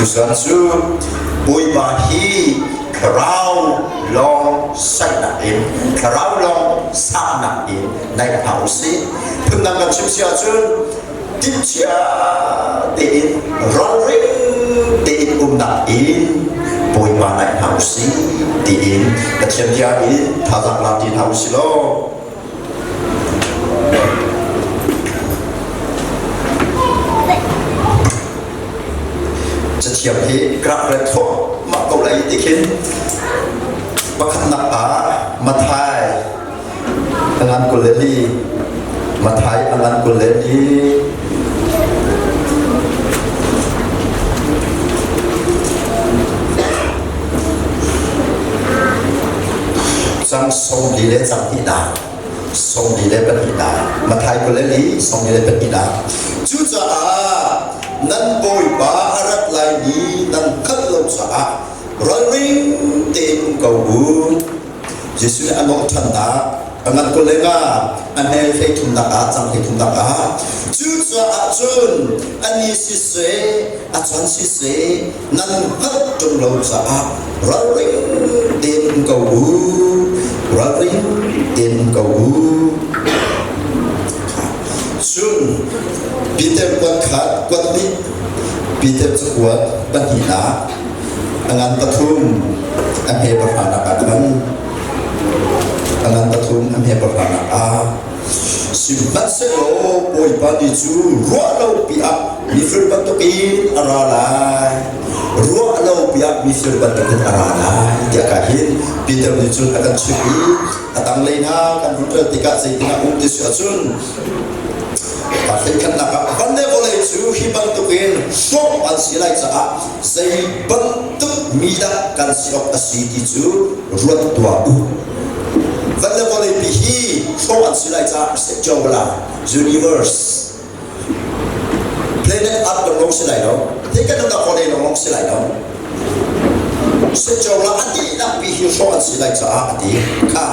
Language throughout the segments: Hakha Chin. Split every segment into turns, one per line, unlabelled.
Tuzan cu Bawipa hi thlarau lawng saihnak in thlarau lawng saknak in naih hna u sih. Phundang kan chim si ahcun timhcia tein ralring tein umnak in Bawipa naih hna u sih tiin Pathian bia in thazaang la ti hna u sih law. Cathiang hi grap le thawhmah ko lai ti khin pakhatnak ah Mathai a ngan 24 Mathai a ngan 24 Cang sawmli le cang hnihnak, 42 Matthai 24 42 Cucaah nan Bawipa a rat lai ni nan hngalh lo caah ralring tein um ko u. Jesuh nih a nawh ṭhannak a ngan ko lengah a hmel hleithumnak ah cang hleithumnak ah cucaah cun a ni siseh a caan siseh nan hngalh ṭung lo caah ralring tein um ko u ralring tein um ko u cun Peter kuat khat kuat hnih Peter cakuat pahnihnak a ngan pathum a hme pahranak ah khan a ngan pathum a hme pahranak ah Sihmanhsehlaw Bawipa ni cu ruah lopi ah mifir bantukin a ra lai. Ruah lopi ah mifir bantukin a ra lai tiah ka hin Peter nih cun a kan chimh i a tanglei hna kan hun rel tikah zeitin a um ti si ahcun hleikhatnak ah van le vawlei cu hi bantukin hrawh an si lai caah zei bantuk mi dah kan si awk a si ti cu ruat tuah u. Van le vawleipi hi hrawh an si lai caah Jawala universe planet Earth dong lawng si lai lo thei kan umnak vawlei lawng lawng si lai lo Jawala a dihlak pi hi hrawh an si lai caah a ti kha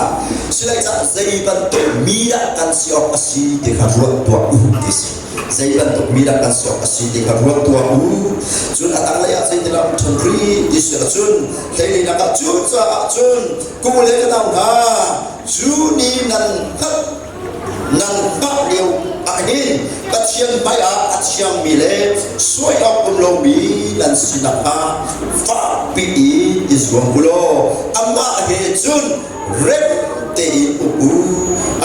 si lai caah zei bantuk mi dah kan si awk a si ti kha ruat tuah u ti si zei bantuk mi dah kan si awk a si ti kha ruat tuah u. Cun a tanglei ah zeitindah um ṭhan rih ti si ahcun hleilinak ah cucaah cun ku le ka nau hna cu ni nan hngalh nan hngah lio ah hin Pathian hmaiah a thiangmi le suai awk um lomi nan si nakhnga fakpi in i zuam u law amah he cun rem tein um u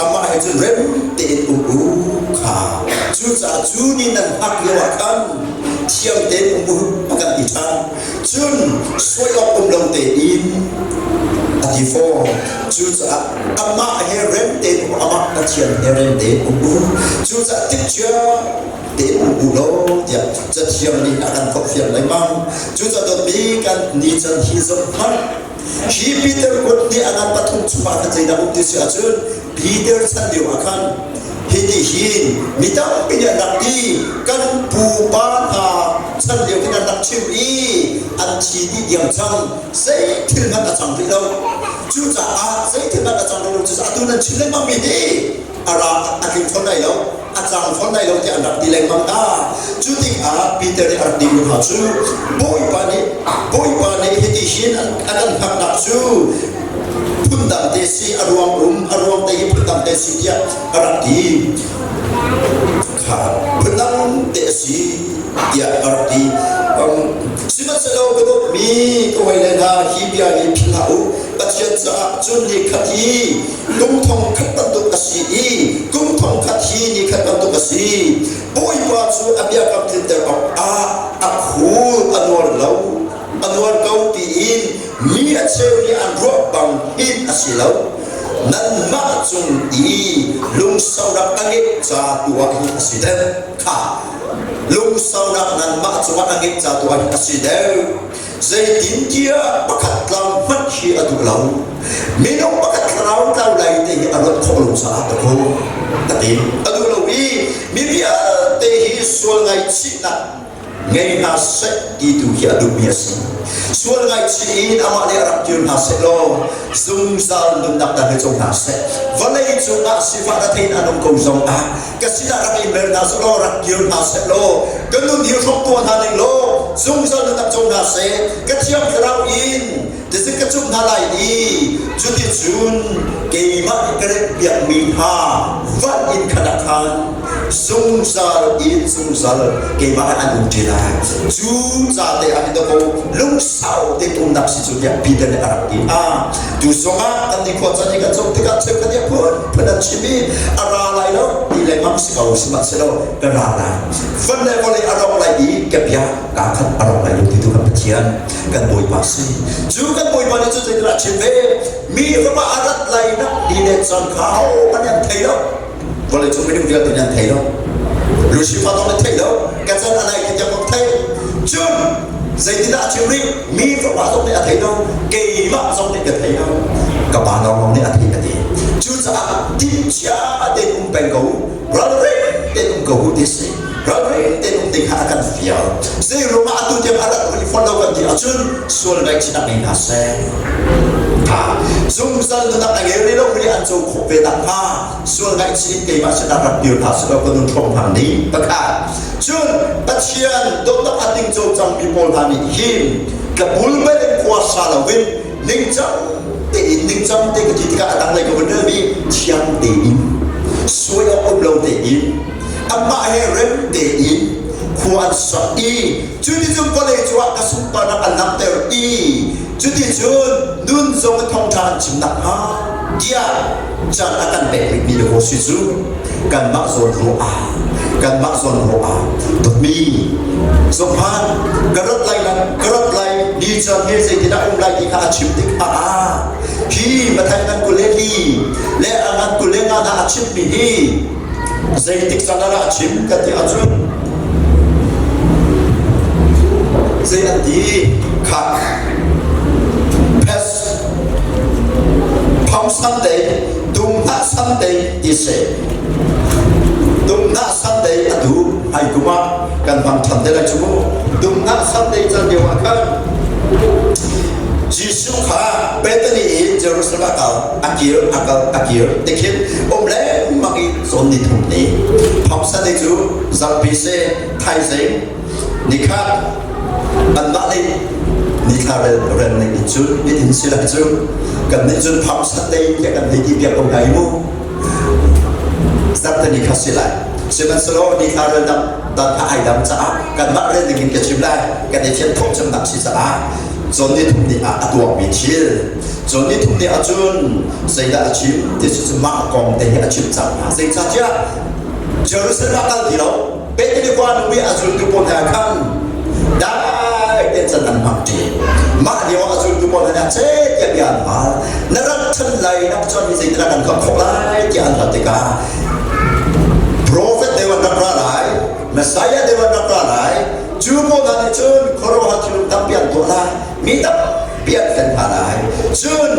amah he cun rem tein um u kha cucaah cu ni nan hngak lio ah khan thiang tein um u a kan ti ṭhan cun suai awk um lo tein a ti fawn cucaah amah he rem tein um amah Pathian he rem tein um u cucaah tikcia tein um u law tiah cathiang nih a kan forhfial lengmang cucaah dawtmi kan ni can hi zoh hmanh Hi Peter kut nih a ngan pathum chungah khan zeidah um ti si ahcun Peter chan lio ah khan hiti hin mi tampi nih an rak ti kan pupa hna chan lio khin an rak chim i an thi dih diam cang zei thil hmanh a cang rih lo cucaah zei thil hmanh a cang rih lo cucaah atu nan chim lengmang mi hi a ra a tling fawn lai lo a cang fawn lai lo tiah an rak ti lengmang hna cu tikah Peter nih a rak timi hna cu Bawipa nih Bawipa nih hiti hin a kan hnaknak cu phundang te si a ruang um a ruang te hi phundang te si tiah a rak ti kha phundang te a si tiah a rak ti sihmanhsehlaw ka dawtmi ka hawile hna hi bia hi philh hlah u Pathian caah cun ni khat hi kum thong khat bantuk a si i kum thong khat hi ni khat bantuk a si. Bawipa cu a biakam tlinter awkah a khul a nuar lo, a nuar ko tiin mi a cheu nih an ruah bang hin a si lo. Nanmah cung i lungsaunak a ngeih ca tu ah hin a si deuh. Kha lungsaunak nanmah cungah a ngeih ca tu ah hin a si deuh. Zeitintiah pakhat tlang hmanh hi a duh lo. Minung pakhat thlarau tlau lai te hi a rat khawh lo caah ka kho a ti. A duh lo i mi vialte hi sual ngaihchihnak Ngei hna seh ti tu khi a duhmi a si. Sual ngaihchih in amah nih a rak kir hna seh law zungzal nunnak dan he co hna seh. Vawlei cungah sifah rethein an um ko zong ah ka sinah rak i mer hna seh law rak kir hna seh law ka nun hi hrawk tuah hna ning law zungzal nunnak co hna seh. Ka thiang thlarau in Tizik ka cumh hna lai i cuticun keimah nih ka remhpiakmi hna van in khan ah khan zungzal in zungzal keimah he an um ṭi lai. Cu ca te ah hin dakaw lungsau tein umnak si cu tiah Peter nih a rak ti hna. Tu zongah kan nikhua caan hi kan zoh tikah cheukhat nih a phunphun an chim i a ra lai lo ti lengmang si ko sihmanhsehlaw ka ra lai. Van le vawlei a rawk lai i ka bia kaa khat a rawk lai lo ti tu kan Pathian kan Bawipa si. Cu kan Bawipa nih cun zeitindah a chim ve? Mi fapa a rat lai nak ni le caan kha ahohmanh an thei lo. Vawleicung minung vialte nih an thei lo. Lucifer zong nih thei lo. Ka can a nai ti tiang kong thei. Cun zeitindah a chim rih? Mi fapa zong nih a thei lo. Keimah zong nih ka thei lo. Ka pa lawnglawng nih a thei ka ti. Cucaah timhcia tein um peng ko. Ralring tein um ko u ti si. Ralring tein um ding kha a kan fial. Zei ruangah atu tiang a rat rih fawn lo kan ti ahcun sual ngaihchihnak ngei hna seh. Kha zungzal nunnak a ngei rih lomi nih an co khawh ve nakhnga sual ngaihchih in keimah sinah rak dir hna seh law ka nun hrawm hna ning pakhat. Cun Pathian dawtnak a tingco cangmi pawl hna nih hin ka bulbal in khua sa loin ningcang tein ningcang te ka ti tikah a tanglei ka vun relmi thiang tein suai awk um lo tein amah he rem tein khua an sak i cuticun vawlei cungah ka sunparnak an langhter i cuticun nun zong in thawngṭha an chim nakhnga tiah caan a kan pek rihmi le haw si cu kanmah zawn ruah ah kanmah zawn ruah ah dawtmi zohhmanh ka rat lai lang ka rat lai ni caan he zeitindah um lai ti kha a chim tik ah hi Mathai ngan 24 le a ngan 25 hna a chimmi hi zeitik caan ah a chim kan ti ahcun zei an ti kha pes Palm Sunday Dumhnah Sunday ti si Dumhnah Sunday atu hai kum ah kan hmang ṭhan te lai cu mu Dumhnah Sunday can lio ah khan Jesuh kha Bethany in Jerusalem ah kal a kir a kal a kir tikhin um lengmang i cawn ni thum ni Palm Sunday cu zarhpi si thaizing nikhat anmah nih nithla rel rel ning in cun nitin si lai cu kan nih cun Palm Sunday tiah kan hei ti piak ko hna i mu zarhte ni kha si lai sihmanhsehlaw nithla rel dang dan kha ai dam caah kanmah rel ning in ka chim lai kan i thian khawh cemnak si caah cawn ni thum ni ah a tuahmi thil cawn ni thum ni ahcun zeidah a chim ti cu mah kong te hi a chim cang hna zeicahtiah Jerusalem ah kal ti lo Bethany khua nu i a zultu pawl hna khan dai tein can an hmang ṭi. Mah lio ah a zultu pawl hna nih chet tiah bia an hal. Na rat ṭhan lai nak cun hi zeitindah kan khamh khawh lai tiah an hal tikah Profet deu an rak ra lai, Messiah deu an rak ra lai. Cu pawl hna nih cun khuaruahhar thil tampi an tuah lai. Mi tampi an hlen hna lai. Cun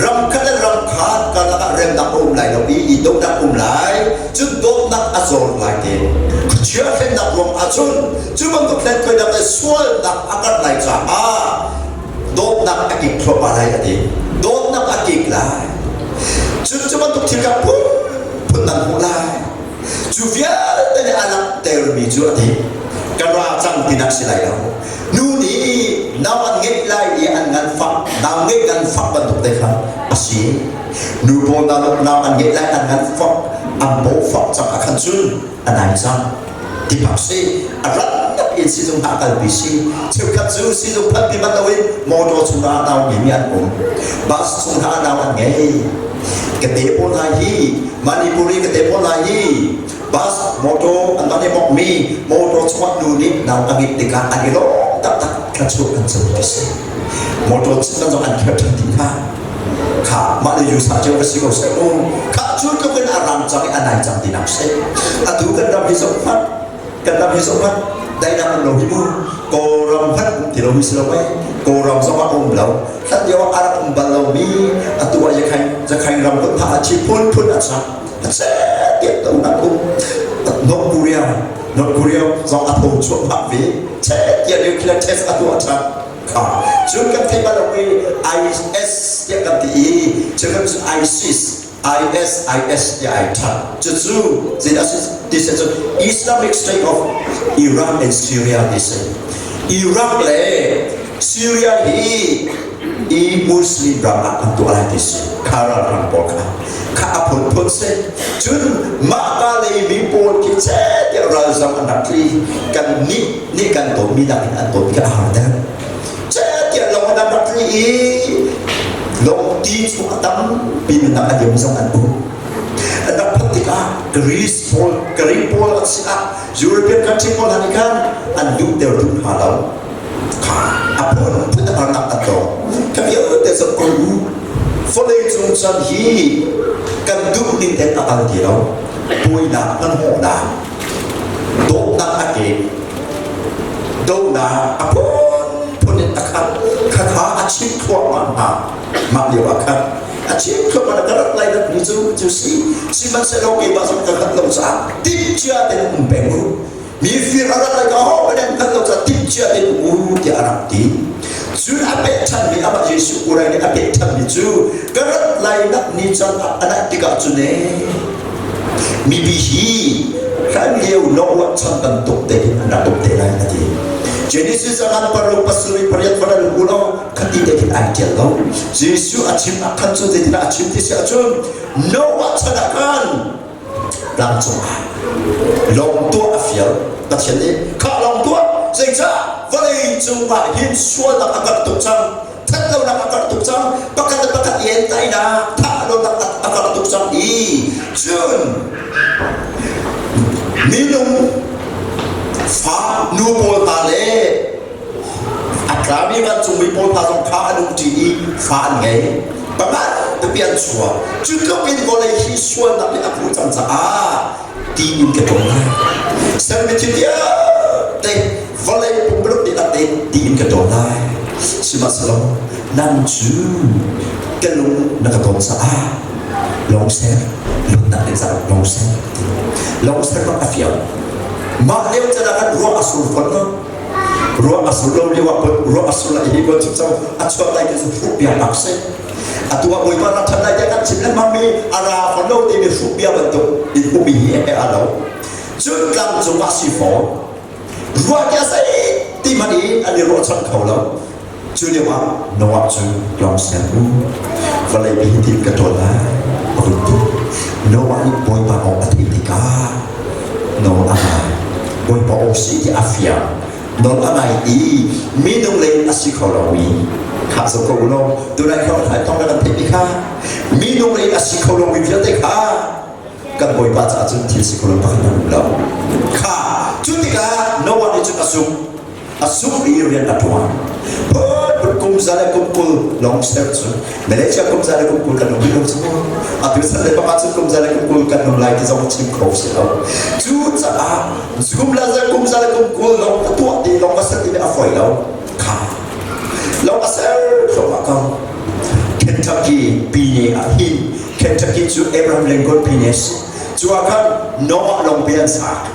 ram khat le ram khat karlak ah remnak a um lai lo i i dohnak um lai. Cun dawtnak a zawr lai te. Khuachia hlennak ruang ahcun cu bantuk hlenkhoinak le sualnak a karh lai caah dawtnak a kik thluahmah lai a ti. Dawtnak a kik lai. Cun cu bantuk thil kha phunphun nan hmuh lai. Cu vialte nih a langhtermi cu a ti. Ka ra cang tinak si lai lo. Nu nih nau an ngeih lai i an nganfah nau ngeih nganfah bantuk te kha a si. Nu pawl nau nau an ngeih lai an nganfah an bawhfah cang ah khan cun a nai cang. Ti bak si a rat in sizung hna kalpi si. Cheukhat cu sizung phanpi manh loin motor chungah nau ngeimi an um. Bus chung hna nau an ngei. Ka te pawl hna hi Manipuri ka te pawl hna hi bus motor an van i mokmi motor chungah nu nih nau a ngit tikah an i lawm taktak thluachuah an co ti si motor chung zong an kher ṭhan dih kha kha mah le usa cio ka si ko seh mu kha cu tluk in a rang cang i a nai cang tinak si atu kan ram hi zoh hmanh kan ram hi zoh hmanh daidang um lo hi mu Kawlram hmanh um ti lo mi si lo mei Kawlram zong ah um lo hlan lio ah a rak um bal lomi atu ah Yakhain Yakhain ram kut hna ah chi phunphun a chak North Korea. North Korea zong a tho chuahmah ve. Chet tiah nuclear test a tuah ṭhan. Kha cun kan theih bal lo i IS tiah kan ti i cu kan cu ISIS ISIS tiah ai ṭhan. Cucu zeidah si ti si cun Islamic State of Iraq and Syria ti si. Iraq le Syria hi i Muslim ram ah kan tuah lai ti si. Kha ralhrang pawl kha kha a phunphun si. Cun mah ka lei mi pawl khi chet tiah ralzam an rak tli. Kan nih nih kan tawnmi nakin an tawn khi a har deuh. Chet tiah lawng an rak tli i lawng ti chung a tampi nunnak a liam zong an um. An rak phanh tikah Greece pawl, Greek pawl an si ah European country pawl hna nih khan an duhter duh hna lo. Kha a phunphun a harnak an tong. Kha vialte zoh ko u. Vawlei cung chan hi kan duh ning tein a kal ti lo. Buainak hmanhmawhnak, dawtnak a ke, donak a phunphun in a khat. Khakha a chim thluahmah hna. Mah lio ah khan a chim thluahmah ka rat lai rat ni cu cu si. Sihmanhsehlaw keimah zong ka rat lo caah timhcia tein um peng u. Mi fir a rat lai ka ho kan hngalh lo caah timhcia tein um u tiah a rak ti. Cun a peh ṭhanmi amah Jesuh Kurai nih a peh ṭhanmi cu ka rat lai nak ni caan ah a naih tikah cun ee mipi hi hlan lio Noah chan bantuk te hin an rak um te lai a ti. Genesis ah khan paruk pasarih pariat va u law khati te khin ai ṭial lo. Jesuh a chim ah khan cun zeitindah a chim ti si ahcun Noah chan ah khan tlangcung ah lawng tuah a fial Pathian nih kha lawng tuah zeicah vawlei cung ah hin sualnak a karh tuk cang thatlonak a karh tuk cang pakhat le pakhat i entainak thah lonak a karh tuk cang i cun minung fa nu pawl hna le A tlami vancungmi pawl hna zong kha an umṭi i fa an ngei. Pangan pipi an chuak. Cu tluk in vawlei hi sualnak nih a khuh cang caah ti in ka ṭawl lai. Sermi thil vialte vawlei pumpuluk dihlak te ti in ka ṭawl lai. Sihmanhsehlaw nang cu ka lung na ka tawn caah lawng ser luatnak ding caah lawng ser lawng ser bak a fiang. Mah lio can ah khan ruah a sur fawn lo. Ruah a sur lo lio ah ruah a sur lai hi kan chim cang a chuak lai ti cu hruh bia bak si. Atu ah Bawipa rak ṭhat lai tiah kan chim lengmang mi a ra fawn lo timi hruh bia bantuk in ummi hi he a lo. Cun tlang cung ah si fawn. Ruah tiah zei ti hmanh in an i ruahchan kho lo. Cu lio ah Noah cu lawng ser u vawlei pi hi tin ka ṭawl lai a vun ti. Noah nih Bawipa aw a theih tikah nawl a ngai. Bawipa aw si ti a fiang. Nawl a ngai i minung lei a si kho lomi kha zoh ko u law tunai kho thlai thawng na kan theihmi kha minung lei a si kho lomi vialte kha kan Bawipa caah cun thil si kho lo pakhat an um lo. Kha cu tikah Noah nih cun a zumh. A sung i rian a ṭuan. Phun kum za le kum 20 lawng ser cu Malaysia kum za le kum 20 kan um rih lo cu mu. Atu chan le bang ahcun kum za le kum 20 kan um lai ti zong chim kho si lo. Cu caah kum la za kum za le kum 20 lawng a tuah ti lawng a ser ti a fawi lo. Kha lawng a ser thluahmah ko. Kentucky pine ah hin Kentucky cu Abraham Lincoln pine a si. Cu ah khan Noah lawng pe an sak.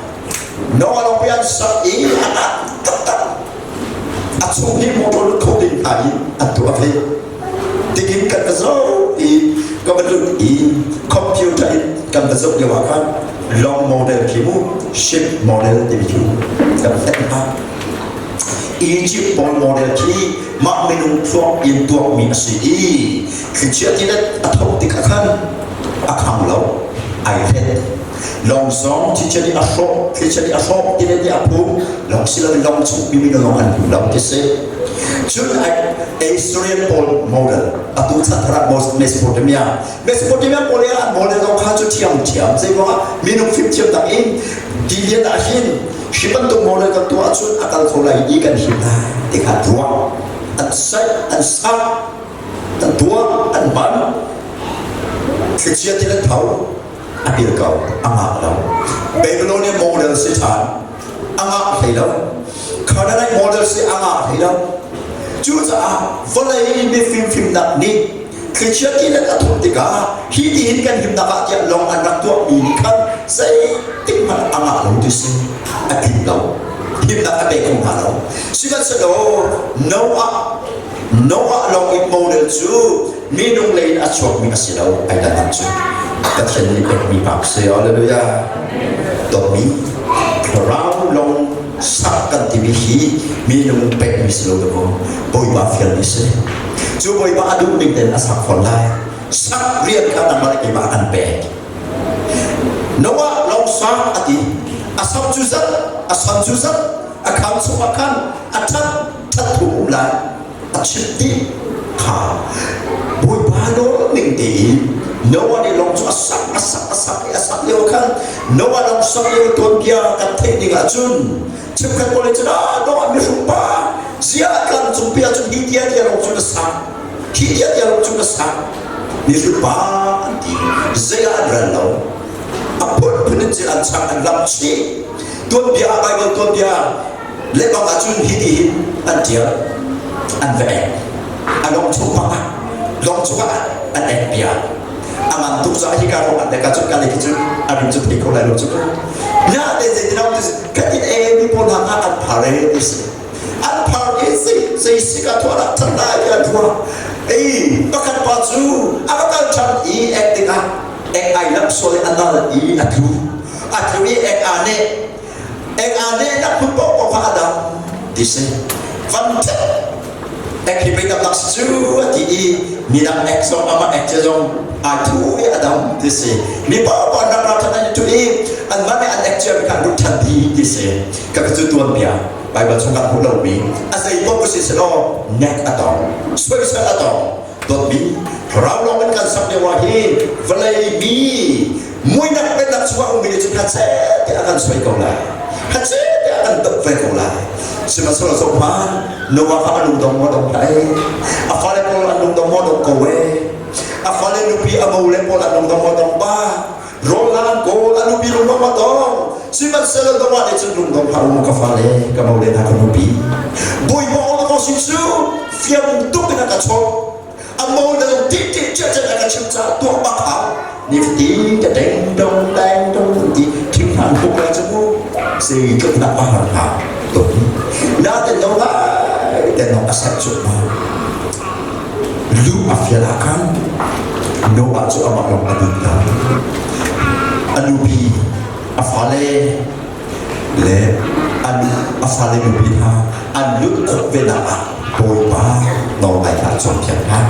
Noah lawng an sak i a ngan taktak. A chung hi motor lut kho ding hna i an tuah ve. Tikin kan va zoh i ka va lut i computer in kan va zoh lio ah khan long model khi mu ship model timi cu kan hlet hna. Egypt pawl model khi mah minung thluak in tuakmi a si i thlichia tilet a thawk tik ah khan a khang lo ai hlet Lawng zong thlichia nih a hrawh, thlichia nih a hrawh ti le nih a phum, lawng si loin lawng chung mi minung lawng an hmu lo ti si. Cun Assyrian pawl model, atu chan thar ah Mesopotamia, Mesopotamia pawl i an model zong kha cu ṭhiamṭhiam, zei ruangah minung fimthiam tak in tilian ah hin hi bantuk model kan tuah ahcun a kal kho lai i kan him lai ti kha ruah an saih, an sak, an tuah, an hman, thlichia ti an tho. A pil ko, a ngah lo. Babylonian model si ṭhan, a ngah hlei lo. Canaanite model si a ngah hlei lo. Cucaah vawlei mifim fimnak nih thlichia ti le a thawh tikah hi ti hin kan himnak ah tiah lawng an rak tuahmi nih khan zeitik hmanh a ngah lo ti si. a tling lo. Himnak a pe kho hnga lo. Sihmanhsehlaw Noah Noah lawng in model cu minung lei in a chuakmi a si lo. Ai dan cu Pathian nih pekmi bak si. Hallelujah. Dawtmi thlarau lawng sak kan timi hi minung pekmi si lo dakaw Bawipa fialmi si. Cu Bawipa a duh ning tein a sak fawn lai. Sak rian kha nangmah le keimah a kan pek. Noah lawng sang a ti. A sam cu zat, a sam cu zat, a kham chungah khan a ṭhat ṭhat thu um lai. A chimh dih kha Bawipa nawl ning tein Noah nih lawng cu a sak a sak a sak i a sak lio khan Noah lawng sak lio tuanbia kan theih ning ahcun cheukhat pawl nih cun ah Noah mihrut pa ziah tlang cungpi ahcun hi tia tia lawng cu na sak hi tia tia lawng cu na sak mihrut pa an ti zei ah an rel lo a phunphun in cil an chak an lamh chih tuanbia ah Bible tuanbia lebang ahcun hiti hin an ṭial an va ek a lawng chung ah lawng chungah an ek bia a ngan tuk caah hika rong an ek ahcun ka lei khi cun a rim cu thei kho lai lo cu nya te zei ti kan in e mi pawl hna kha an phar e ti si an phar i zei zei si ka thuah dah than lai ti an thuah ei pakhat pa cu a va kal ṭhan i ek tikah ek ai lamh sual i a nal i a tlu a tlu i ek aa neh Eng aa nehnak hmun paohpaoh kha a dam ti si. Van ṭhet ek hi pei taktak si cu a ti i midang ek zong amah ek cia zong aa thu i a dam ti si. Mi paohpaoh an rak ra ṭhan an i ṭhu i anmah nih an ek cia mi kha an lut ṭhan dih ti si. Ka cu tuanbia Baibal chung kan hmuh lomi a zei paoh si selaw nek a tong, soisel a tong. Dawtmi thlarau lawng in kan sak lio ah hin vawlei mi muinak pennak chungah ummi nih cun haceh tiah a kan soi ko lai. Haceh tiah a kan tuk ve ko lai. Sihmanhsehlaw zohhmanh Noah kha a lungdong maw dong hlah e. A fale pawl an lungdong maw dong ko e. A fale nupi a mo le pawl an lungdong maw dong ba. Rawl an kawl a nupi lungdong maw dong. Sihmanhsehlaw Noah nih cun lungdong hlah u ka fale ka mo le hna ka nupi. Bawipa aw ko sin cu fiang tuk in a ka chawnh. A mo na lung ti ti cia cia ka chim caah tuah bak hau. Nifatin ka deng dong deng dong ti thing hang huk lai cu mu zeitluk dah a har hnga tuk. Na ten no lai ten no a sat cu ma. Lu a fial ah khan Noah cu amah lawng a ding lo. A nupi a fale le an a fale nupi hna an lut khawh ve nak ah Bawipa nawlngai hna cawnpiak hna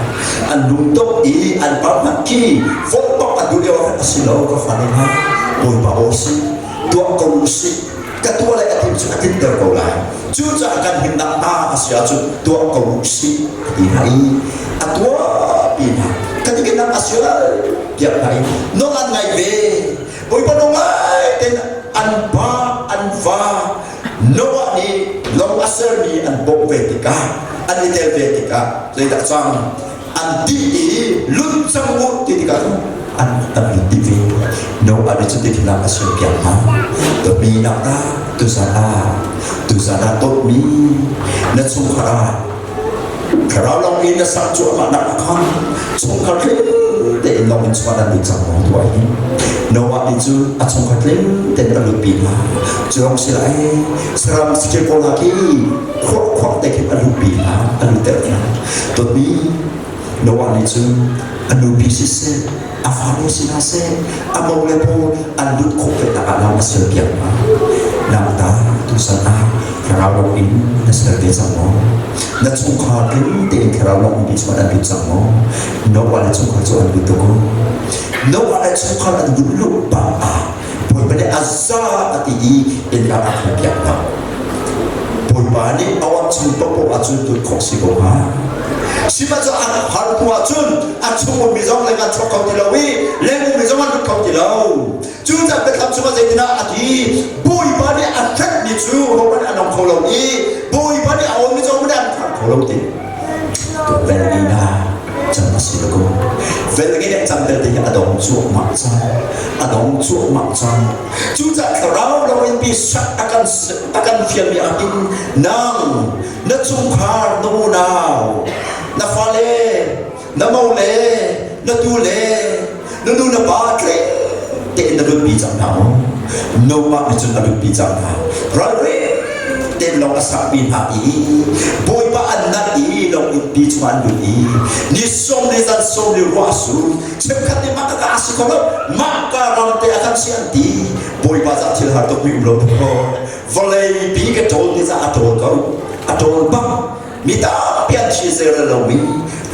an lungtok i an par hmanh khi volhbak an duh lio ah a si lo ka fale hna Bawipa aw si tuah ko u sih ka tuah le a tim cu a tlinter ko lai cucaah kan himnak hna a si ahcun tuah ko u sih a ti hna i a tuah pi hna ka tikinak a si lai tiah hna i nawl an ngai ve Bawipa ngai tein an pa an va Noah nih lawng a sermi an bawmh ve tikah an i tel ve tikah zeidah cang an ti i lut cang u ti tikah an an lut dih ve. Noah nih cuti khin a serpiak hna. Dawtmi nak ta tuzan ah tuzan ah dawtmi na chungkhar ah Thlarau lawng in na sak cuahmah nak ah khan chungkhar tling tein lawng in chuah nan lut cang maw tuah hi Noah nih cu a chungkhar tling tein a lut pi hna cu lawng si lai saram saṭil pawl hna khi khuah khuah te khin a lut pi hna a lutter hna dawtmi Noah nih cun a nupi siseh a fale si hna seh a mo le pawl an lut khawh ve nak ah lam a ser piak hna nang ta tusan ah thlarau lawng in na ser ve cang maw na chungkhar tling tein thlarau lawng in chuan an lut cang maw Noah le chungkhar cu an lut ko Noah le chungkhar an lut lu bang ah Bawipa nih a za a ti i innka a khar piak hna Bawipa nih a awat chung paohpaoh ahcun lut khawh si ko hnga Sihmanhsehlaw an har hnu ahcun a chung ummi zong leng an chuak kho ti lo i leng ummi zong an lut kho ti lo. Cucaah biathlam chungah zeitindah a ti? Bawipa nih a hremmi cu hohmanh an ong kho lo i Bawipa nih a awnmi cu hohmanh an khar kho lo ti. Velngeina cang a si ko. Velngeina cang belte hi a dong cuahmah cang. A dong cuahmah cang. Cucaah thlarau lo in pi sak a kan a kan fialmi ah hin nang na chungkhar na unau na fale na mo le na tu le na nu na pa tling tein na nunpi cang hna maw? Noah nih cun a lutpi cang hna. Ralring tein lawng a sakpi hna i Bawipa an nat i lawng innpi chungah an lut i ni sawm le zan sawm le ruah a sur. Cheukhat nih mah ka a si kho lo, mah ka ram te a kan si an ti. Bawipa cah thil har tuk mi um lo tuk Vawlei pi ka ṭawl ti cah a ṭawl ko. A ṭawl bak. Mi tampi an thi zei rel lomi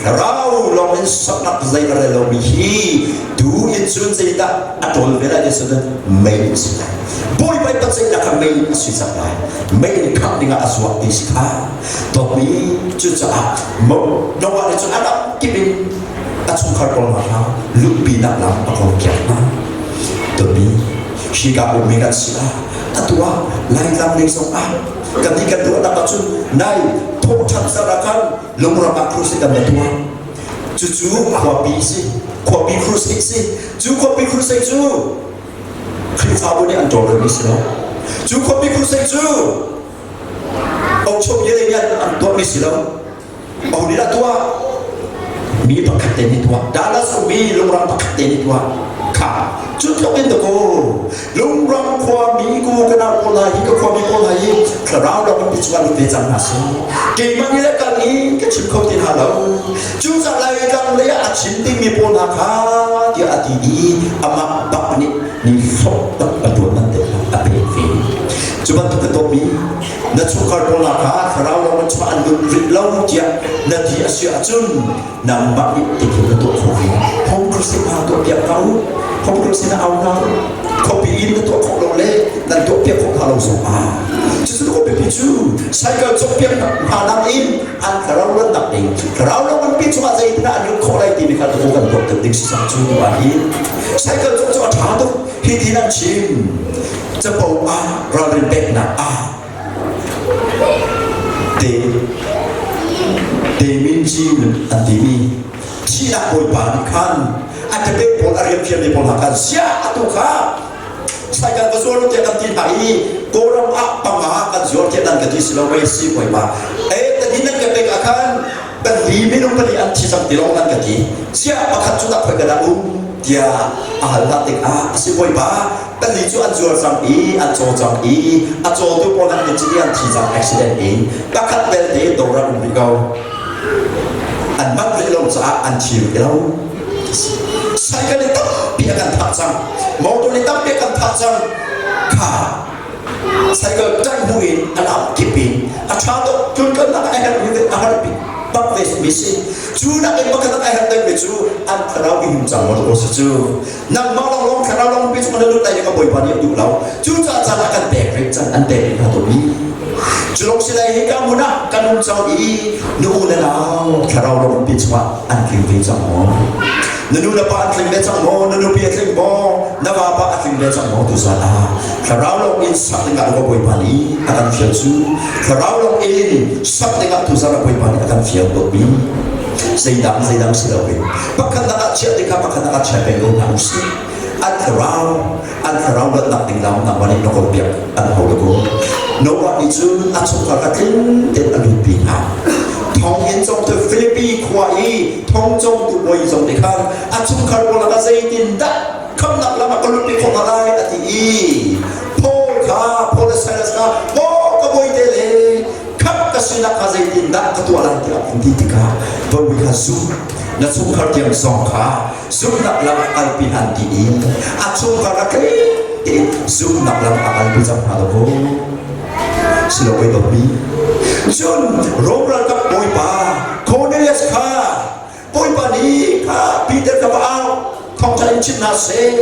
thlarau lawng in saknak zei a rel lomi hi tu in cun zeidah a ṭawl ve lai ti cun mei a si lai. Bawipa in patceihnak kha mei a si cang lai. Mei in khangh dingah a zuak ti si kha. Dawtmi cucaah Noah nih cun a ram kip in a chungkhar pawl hna kha lutpinak lam a kawlpiak hna. Dawtmi hika ummi kan si ah atu ah Laitlang lei zong ah kan nih kan ruahnak ahcun nai thawhṭhan zarh ah khan lungram ah crusade kan va tuah. Cucu khuapi si, khuapi crusade si. Cu khuapi crusade cu Khrihfabu nih an tawlrelmi si lo. Cu khuapi crusade cu Ochom ye lei nih an tuahmi si lo. Aho nih dah tuah? Mi pakhat te nih tuah. Dallas ummi lungram pakhat te nih tuah. Kha cu tluk in dakaw lungram khuami ku ka nau pawl hna hi ka khuami pawl hna hi thlarau lawng in chungah lut ve cang hna seh. Keimah nih le kal in ka chim kho ti hna lo. Cu ca lai tlang lei ah a chim dingmi pawl hna kha tiah a ti i amah bak nih ni hlawk tak a tuan nan te a pek ve. Cu bantuk ka dawtmi na chungkhar pawl hna kha thlarau lawng in chuah an lut rih lo tiah na ti a si ahcun nangmah nih tikhin na tuah khawh ve. Home crusade hna tuah piak hna u. Home crusade na au hna u. Khuapi in na tuah khawh lo le nan tuah piak khawh hna lo zong ah. Cucu na khuapi cu cycle cawk piak hna nak in an thlarau luatnak ding thlarau lawng an pi chungah zeitindah an lut khawh lai timi kha tu kan tuak deuh ding si cang cu tu ah hin cycle cawk cu a ṭha tuk hi ti nan chim capo ah ralrin peknak ah te te min cin an timi thihnak bawipa nih khan a ṭape pawl a rian fialmi pawl hna khan sia atu kha cycle va zuar tiah kan ti hna i Kawlram ah panga kan zuar tiah nan ka ti si lo mei si bawipa e tadin nan ka pek ah khan pali minung pali an thi cang ti lawng nan ka ti sia pakhat cu tak khoi ka dah um tiah a hal hna tikah a si bawipa pali cu an zuar cang i an caw cang i a cawtu pawl an i an thi cang accident in pakhat belte dawr ah um rih ko an manh rih lo caah an thi rih lo cycle nih tampi a kan thah cang motor nih tampi a kan thah cang kha cycle ṭanh hnu in a lam kip in a ṭha tuk tlunkalnak a herh mi a har bik bak ve mi si cu nak in pakhat a herh deuh mi cu an thlarau i him cang maw si cu nangmah lawng lawng thlarau lawng pi chung na lut lai ka bawipa nih a duh lo cu caah caan ah kan pek rih cang an pek rih hna to mi cu lawng si lai hi ka hmun ah kan um cang i nu u na nau thlarau lawng pi chungah an tling ve cang maw na nu na pa an tling ve cang maw na nupi a tling maw na vapa a tling ve cang maw tu zan ah thlarau lawng in sak dingah ka bawipa nih a kan fial cu thlarau lawng in sak dingah tu zan ah bawipa nih a kan fial dawtmi zeidang zeidang si loin pakhatnak ah chiah ding kha pakhatnak ah chia peng ko hna usih an thlarau an thlarau luatnak ding lam nangmah nih na kawlpiak an hau lo ko Noah nih cun a chungkhar kha tling tein a lutpi hna thonginn congtu Filipi khua i thong congtu bawi zong nih khan a chungkhar pawl lakah zeitindah khamnak lam ah ka lutpi khawh hna lai a ti i Paul kha Paul le Silas kha maw ka bawite le khamh ka sinak kha zeitindah ka tuah lai tiah an ti tikah bawi kha zum na chungkhar tiang zong kha zumhnak lam ah kalpi hlan ti i a chungkhar a tiin zumhnak lam a kalpi cang hna lo silo oi dawtmi cun Rom ralkap bawipa Cornelius kha Bawipa nih kha Peter kha va au thawngṭha in chim hna seh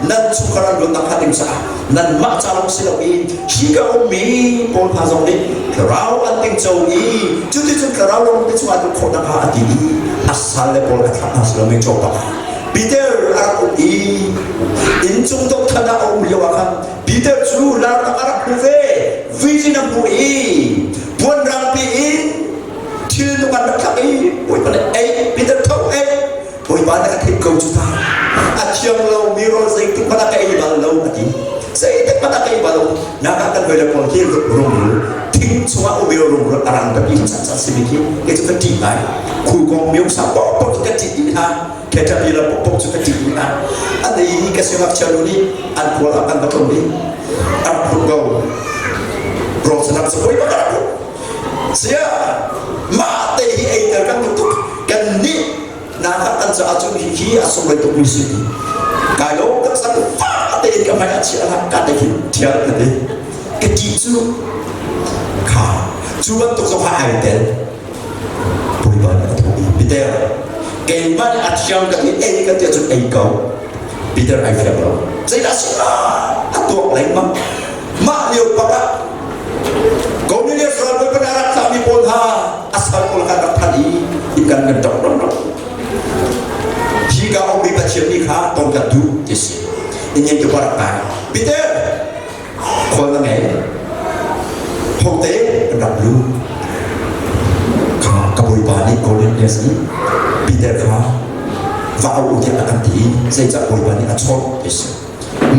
nan chungkhar an luatnak hnga ding caah nanmah ca lawng si loin hi ka ummi pawl hna zong nih thlarau an tingco i cuticun thlarau lawng te chungah luh khawh nakhnga a ti i a salle pawl a thlah hna si lomi cawpa kha Peter a rak um i inncung dothlan ah a um lio ah khan Peter cu larnak a rak hmu ve vision a hmu i puanrangpi in thil nung an rak thlak i Bawipa nih ei Peter tho ei Bawipa na ka theih ko cu ta a thiang lo mi rawl zeitik hmanh ah ka ei bal lo a ti zeitik hmanh ah ka ei bal lo naka kan hoi le pawl hi rungrul Thing chungah umio rungrul a rang tapi cacat simi khi kei cu ka ṭih ngai. Khukong miung sa pokpok cu ka ṭih dih hna. Caterpillar pokpok cu ka ṭih dih hna. An ei ka siangngakchia nu nih an khual ah kan va tlung i a rak phut ko. Rawl sanak cu poi bak a rak phut. Sia mah te hi eiter kan duh tuk. Kan nih na kan caah cun hihi a sunglawi tukmi si kai lo kan sang fa tein ka hmai ah chia la ka te hin thial ka ti ka ti cu kha cu bantuk zong kha ai tel Bawipa nih a thawh i Peter keimah nih a thiang ka ti ei ka ti cun ei ko Peter ai fiang lo zeidah si a tuak lengmang mah lio pak ah Cornelius ralbawi pan a rak tlakmi pawl hna a sal pawl kha rak phan i kan kan ṭok ṭok ṭok hi ka ummi Pathian nih kha ton kan duh ti si in tu rak kai Peter khual na ngei hote kan rak lu kha ka bawipa nih Cornelius nih Peter kha va au tiah a kan ti i zeicah bawipa nih a chawnh ti si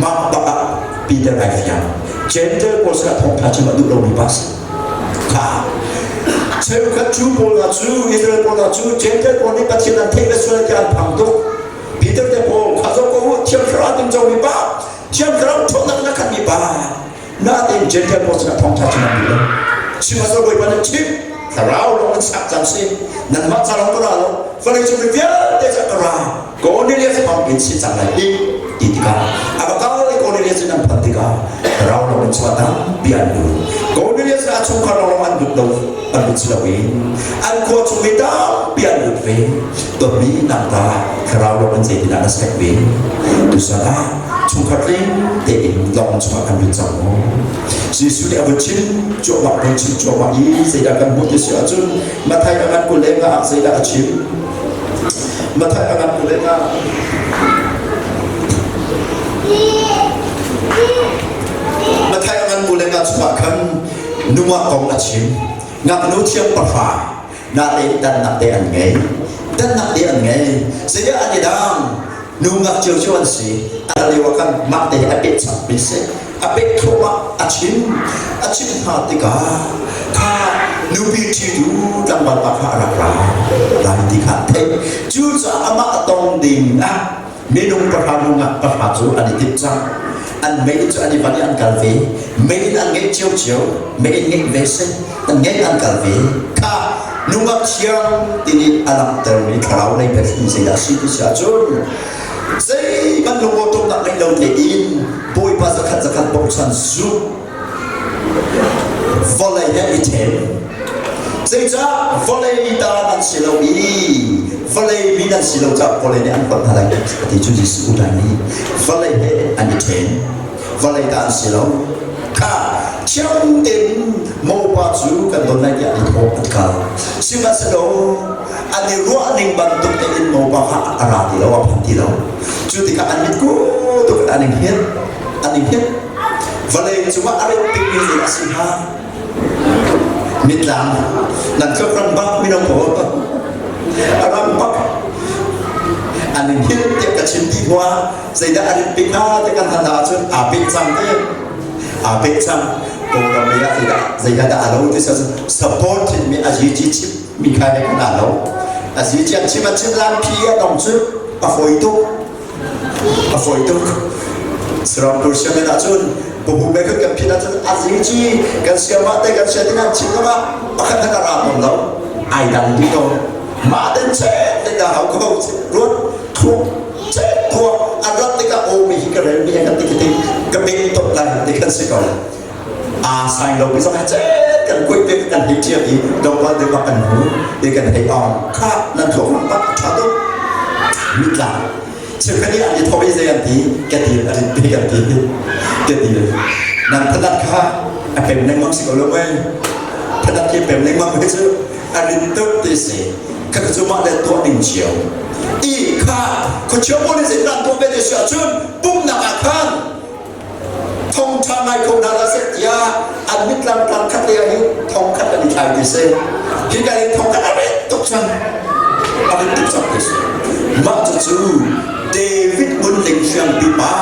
Mah bak ah Peter ai fiang. Gentile pawl sinah thawngṭha chim a duh lomi pa si. Kha cheukhat Jew pawl hna cu Israel pawl hna cu Gentile pawl nih Pathian an theih le sual tiah an phang tuk. Peter te pawl kha zoh ko u Thiang Thlarau ding comi pa Thiang Thlarau ṭhawnnak in a khatmi pa Nain Gentile pawl sinah thawngṭha chim an duh lo. Chim a Bawipa nih chim thlarau lawng in sak cang si. Nanmah ca lawng ka ra lo. Vawlei cung mi vialte ca ka ra. Cornelius hmang in si cang lai hi ti tikah a va kal i Cornelius in an phanh tikah thlarau lawng in chuah tampi an lut. Cornelius le a chungkhar lawng an lut lo an lut si loin an khua chung mi tampi an lut ve. Dawtmi nangta thlarau lawng in zeitindah na sek ve? Tusan ah chungkhat tling tein lawng chungah kan lut cang maw? Jesuh nih a vun chim cuahmah vun chim cuahmah i zeidah kan hmuh ti si ahcun Matthai a ngan 25 ah zeidah a chim? Matthai a ngan 25 Matthai a ngan 25 chungah khan nungak kong a chim. Ngaknu thiang pahra natein dannak te an ngei. Dannak te an ngei. Zeidah an i dang? Nu ngak ciocio an si. A lio ah khan mah te hi a peh chap mi si. A peh thluahmah a chim. A chim hna tikah kha nupi ṭhitu tlangval pa kha a rak ra. Lai ti kha an theih. Cucaah amah tong ding ah minung pahra nungak pahra cu an i timh cang. An mei cu an i van i an kal ve. Mei in an ngeih ciocio. Mei in ngeih ve si. An ngeih an kal ve. Kha nungak thiang timi a langhtermi thlarau lei biathli zeidah a si ti si ahcun zeihmanh lungawṭawmnak ngei lo tein Bawipa zakhat zakhat bochan zumh vawlei he i ṭhen zeicah vawlei ta nan si lo i vawlei mi nan si lo caah vawlei nih an huat hna lai a ti cu Jesuh u nih vawlei he an i ṭhen vawlei ta an si lo kha thiang tein mopa cu kan don lai tiah an i thawh an kal sihmanhsehlaw an i ruah ning bantuk tein mopa kha a ra ti lo a phan ti lo cu tikah an mit ku tuk in an i hngilh an i hngilh vawlei cungah a rit bikmi zeidah a si hnga mitlang nan tluk ram bak mino pawl a ram bak an i hngilh tiah ka chim ti hua zeidah a rit bik hnga ti kan hal ahcun aa peh cang te aa peh cang kawlram lei ah zeidah zeidah dah a lo ti sa support mi a ji chim mi kha he kan aa lo a ji chian chim a chim lan phi a dong cu a fawi tuk a fawi tuk Sirampur sianginn ahcun bubu me kan phin ahcun a zi chi kan siam ah te kan sia tin an chim kama pakhat khat a ra tawn lo ai dang dih ko mah den che te da hau ko ruat thuk Tuah a rat tikah aw mi hi ka rel mi kan ti ti ka bing tok lai ti kan si ko. Aa sai lo mi zong chet kan kuih te kan hei ṭiak i dongval te bak kan hmu te kan hei ong kha nan thluak ram bak ṭha tuk mitla cheukhat nih an i thawh i zei an ti ka til a rit pe kan ti ka til nan phanat kha a pem lengmang si ko lo mei phanat khi pem lengmang mei cu a rit tuk ti si kha cu mah le tuah ding cio i kha khuachia pawl nih zeitin an tuah ve ti si ahcun pumhnak ah khan thongṭha ngai kho hna hlah seh tiah an mitlam tlang khat lei ah hin thong khat an i thlai ti si hi ka hin thong khat a rit tuk cang a rit tuk cang ti si mah cucu David Ngun Ling Hriangpi pa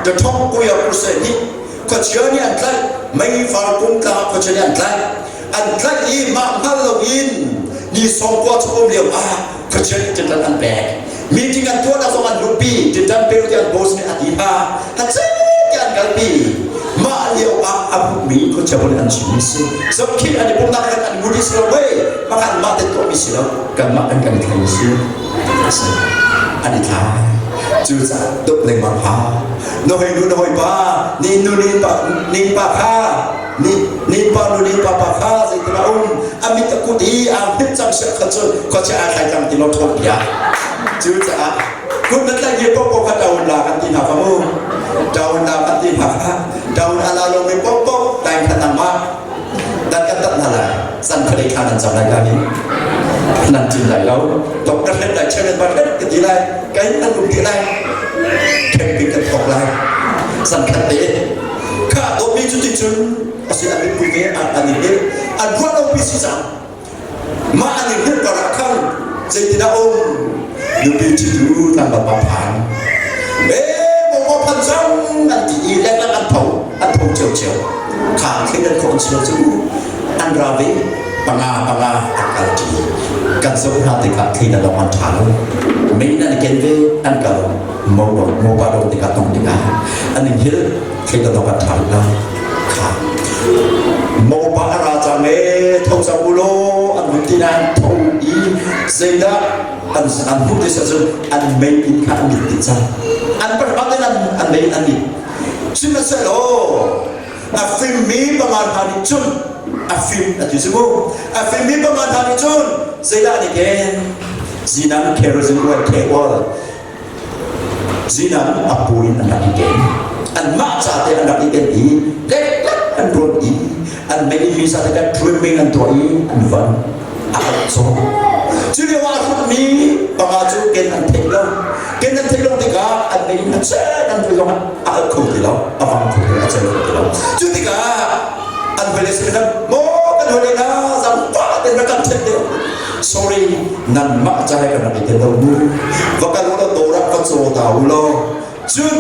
the Thong Kuya Puse nih khuachia nih an tlaih meifar kung tlang ah khuachia nih an tlaih. An tlaih i mah hngal loin ni sawmkua chung um lio ah khuachia nih tinṭan an pek. Meeting an tuahnak zong an luhpi, tinṭan pe tiah an boss nih a ti hna. Hacet tiah an kalpi. Mah lio ah a hmuhmi khuachia pawl nih an chimmi si. Zohkhih an i pumhnak khan an ngu dih si lo wei. Mah kha anmah te tuahmi si lo. Kanmah kan kan i thleng si. A si. An i thlai. Cucaah dawt lengmang hlah. Na hoi nu na hoi pa, ni nu ni pa, ni pa kha ni ni pa nu ni pa pa kha zeitin a um a mit a kut i aa hngilh cang siah khan cun khuachia aa thlai cang ti lo ṭhawn piak. Cucaah kut na tlaih mi paohpaoh kha ṭaun la kan ti hna kha mu. Ṭaun la kan ti hna kha. Ṭaun a la lomi paohpaoh daing kha nangmah dan kan tat hna lai. Zan khalei thla nan cam lai ka ni. Nan cin lai lo. Tok ka hret lai, chairman ba hret ka ti lai. Kai nan um ti lai. Camping kan thawk lai. Zan khat te kha dawtmi cu ti cun a si an pui ve an i hngilh an ruah lo pi si cang mah an i hngilh karah khan zeitindah um nupi ṭhitu tlangval pa phan e maw phan cang an ti i lenglang an tho an tho cio cio kha thleidan khawh an si lo cu an ra ve panga panga an kal ṭi kan zoh hna tikah thleidan lawng an ṭha lo mei nan ken ve an kal mo mo pa do tikah tong tikah an in hil thleidan lawng an ṭha lo kha mopa a ra cang e tho cang u law an hun ti nain tho i zeidah an an hmuh ti cun an mei inn kha an mit dih cang an parhmat in an an mei an mit sihmanhsehlaw a fimmi panga hna nih cun a fim a ti si mu a fimmi panga hna nih cun zeidah an i ken zinang kerosene oil ke oil Zinam a pu in an rak i ken. Anmah ca te an rak i ken i leklak an ruat i an mei mi sa te kan trimming an tuah i an van a alh cawk. Cu lio ah a hrutmi panga cu ken an theih lo. Ken an theih lo tikah an mei in a cen an vui zong a alh kho ti lo, a vang kho ti lo, a cel kho ti lo. Cu tikah an hawile sin khan maw kan hawile hna zangfah ten rak kan ṭhen deuh. Sorry, nanmah ca he kan rak i tel lo mu. Va kal u law dawr ah va caw ta u law cun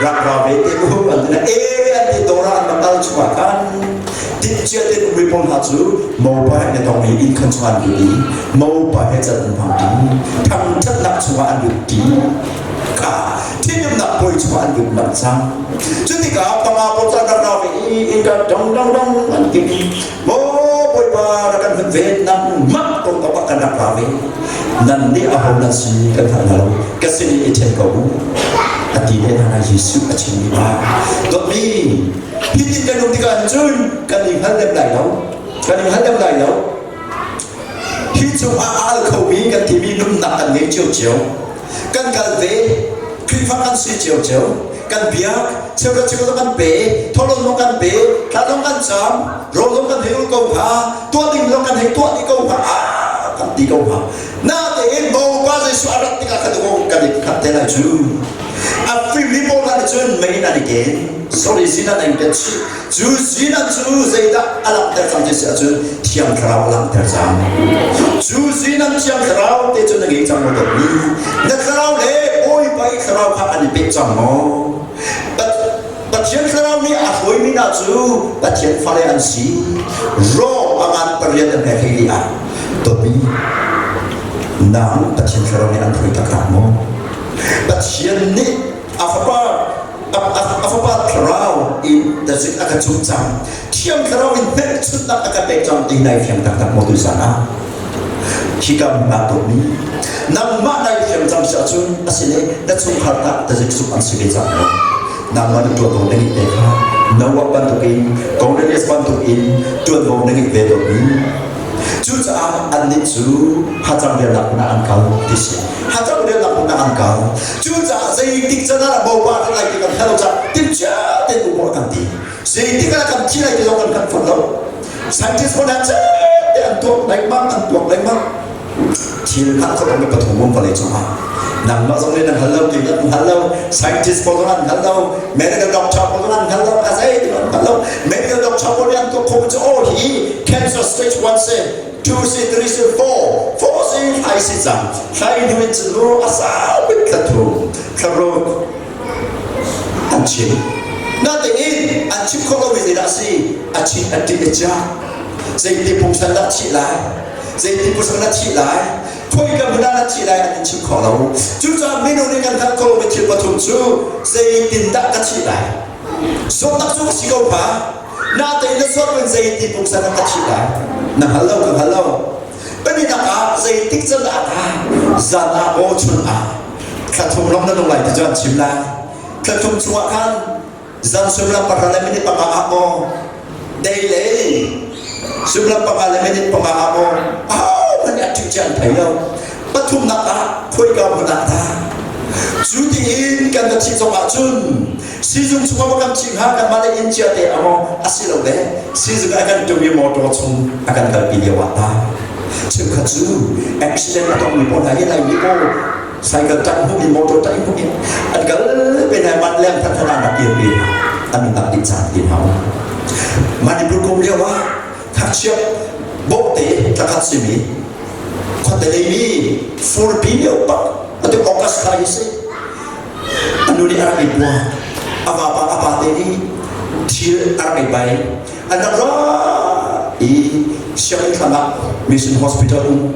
rak ra ve te u an ti na e an ti dawr ah an va kal chungah khan timhcia te ummi pawl hna cu mopa he an i tong i inn khan chungah an lut i mopa he can an hmang ṭi thangṭhatnak chungah an lut ṭi kha thinhunnak puai chungah an lut manh cang. Cu tikah panga pawl cu an rak ra ve i innka dong dong dong an kik i maw Bawipa rak kan hun ven nangmah kong ah kan rak ra ve nan nih aho nan si kan hngal hna lo ka sin i ṭhen ko u a ti le hna Jesuh a chimmi pa dawtmi hitin kan um tikah cun kan i hngal lem lai lo kan i hngal lem lai lo hi cungah a al khomi kan timi nunnak kan ngei cio kan kal ve Khrihfa kan si cio cio kan biak cheukhat cheukhat kan pe tholon zong kan pe thla zong kan cam rawl zong kan hei ul ko hnga tuah ding zong kan hei tuah dih ko hnga kan ti ko hnga natein Bawipa Jesuh a rat tikah khan kan i khat te lai cu a fimmi pawl hna nih cun mei an i ken sorry zinan an ken chih cu zinan cu zeidah a langhter cang ti si ahcun Thiang Thlarau a langhter cang cu zinan Thiang Thlarau te cu na ngei cang maw dawtmi na thlarau le Bawipa i thlarau kha an i peh cang maw Pathian thlarau nih a hruaimi hna cu Pathian fale an si Rom a ngan pariat an hme hlei ah dawtmi nang Pathian thlarau nih an hruai taktak maw Pathian nih a fapa a fapa thlarau in tazik a ka cumh cang thiang thlarau in hmelchunhnak a ka pek cang ti nai fiang taktak maw tuzan ah hika na tuahmi nangmah nai fiang cang si ahcun asile na chungkhar tah tazik suk an si ve cang maw nangmah na tuanvo na ngeih te kha Noah bantukin Cornelius bantukin tuanvo na ngeih ve dawtmi Cucaah annih cu hacang rialnak hmun ah an kal ti si. Hacang rialnak hmun ah an kal. Cucaah zeitik can ah Bawipa rat lai ti kan hngalh lo caah timhcia tein um awk kan ti. Zeitik ah kan thi lai ti zong kan hngalh fawn lo. Scientist pawl hna te an tuak lengmang, an tuak lengmang. Thil hngalh khawh lomi pathum um vawlei cungah. Nangmah zong nih nan hngal lo, kei kan hngal lo, scientist pawl zong an hngal lo, medical doctor pawl zong an hngal lo, a zei an hngal lo. Medical doctor pawl nih an tuah khawh cu oh hi cancer stage 1 si, 2 si, 3 si, 4, 4 si, hlai si cang. Hlai hnu in cun a sau bik thla thum, thla ruk an chim. Natein an chim khawh lomi zeidah a si? A chim a ṭih a ciah. Zeiti pungsan dah thih lai? Zeiti pungsan dah thih lai? Khoi ka hmun ah na thih lai an in chim kho lo. Cucaah minung nih kan hngalh kho lomi thil pathum cu zeitindah ka thih lai? Zawtnak cu ka si ko hnga. Natein na zawt in zeiti pungsan ah ka thih lai? Na hngal lo, ka hngal lo. Pahnihnak ah zeitik can ah dah zan ah maw chun ah thla thum lawng na nung lai ti cu an chim lai. Thla thum chungah khan zan suimilam pahra le minute panga ah maw dei lei suimilam panga le minute panga ah maw ahohmanh nih a ṭih cia an thei lo. Pathumnak ah khoika hmun ah dah cu tiin kan va thih zong ahcun sizung chungah va kan thih hnga kanmah le inn cia te amaw asilo le sizung a kan tum i motor chung a kan kalpi lio ah ta cheukhat cu accident a tongmi pawl hna hi Laimi pawl cycle tak hnu in motor tak hnu in an kal pe hna man leng than than an kir pi an nunnak dih caan ti hau Manipur kum lio ah ngakchia bawhte tlakhat simi khuate lei mi furpi lio pak atu August thla hi si A nu nih a rak i bua. A vapa a pate nih thil a rak i bai. An rak ra i sianginn thlang ah Mission Hospital um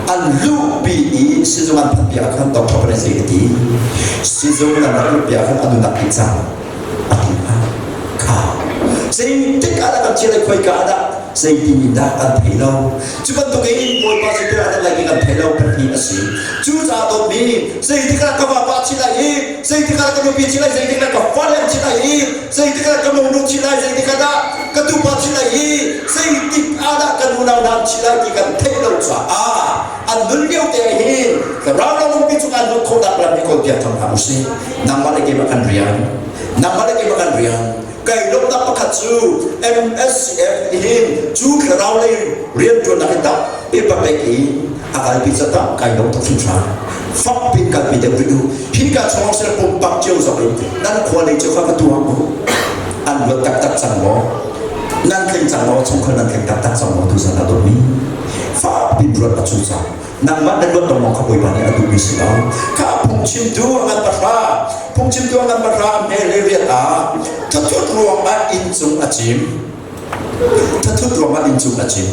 an luhpi i sizung an phanh piak ah khan doctor pa nih zei a ti. Sizung an rak luhpi ah khan a nunak dih cang a ti hna. Kha zeitik ah dah kan thil ai khoika ah dah zeitin in dah kan thei lo. Cu bantukin Bawipa cu bia a lai ti kan thei lo pahnih a si. Cucaah dawtmi, zeitik ah ka vapa thi lai i, zeitik ah ka nupi thi lai, zeitik ah ka fale thi lai i, zeitik ah ka monu thi lai, zeitik ah dah ka tupa thi lai i, zeitik ah dah kan unau hna thi lai ti kan theih lo caah an nun lio te hin thlarau lungpi cung an lut khawhnak lam hi kawlpiak cang hna usih. Nangmah le keimah kan rian. Nangmah le keimah kan rian. Kai lawmhnak pakhat cu MSCF nih hin cu thlarau lei rianṭuannak hi tak papek i a kalpi catak kai lawm tuk hringhran. Fak pin kalpi deuh rih u. Hi ka chungah sila pumpak cio zong in nan khua lei cio kha ka tuang u. An luat taktak cang maw? Nan tling cang maw? Chungkhar nan tling taktak cang maw? Tu zan ah dawtmi. Fak pin ruat a cu cang. Nangmah na luat lengmang kha Bawipa nih a duhmi si lo. Kha phungchimtu a ngan pahra, phungchimtu a ngan pahra a hme le riat ah thathut ruangah inn cung a cim. Thathut ruangah inn cung a cim.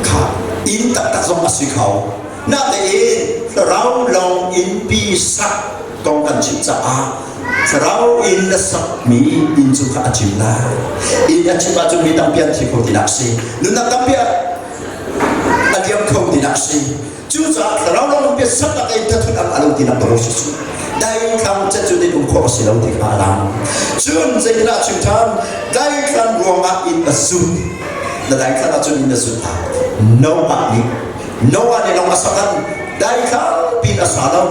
Kha inn taktak zong a si kho. Natein thlarau lawng innpi sak kong kan chim caah thlarau inn na sakmi inn cu kha a cim lai. Inn a cim ahcun mi tampi an thi kho tinak si. Nunnak tampi a liam kho tinak a si. Cucaah thlarau lawng biasak tak in thathut ang alo tinak dawh si cu. Daithlang cet cu din um khawh a si lo ti kha a lang. Cun zeitinah chim ṭhan, daithlan ruangah inn a zut. Na daithlan ahcun inn a zut ah Noah nih Noah nih lawng a sak an daithlang pin a sa lo.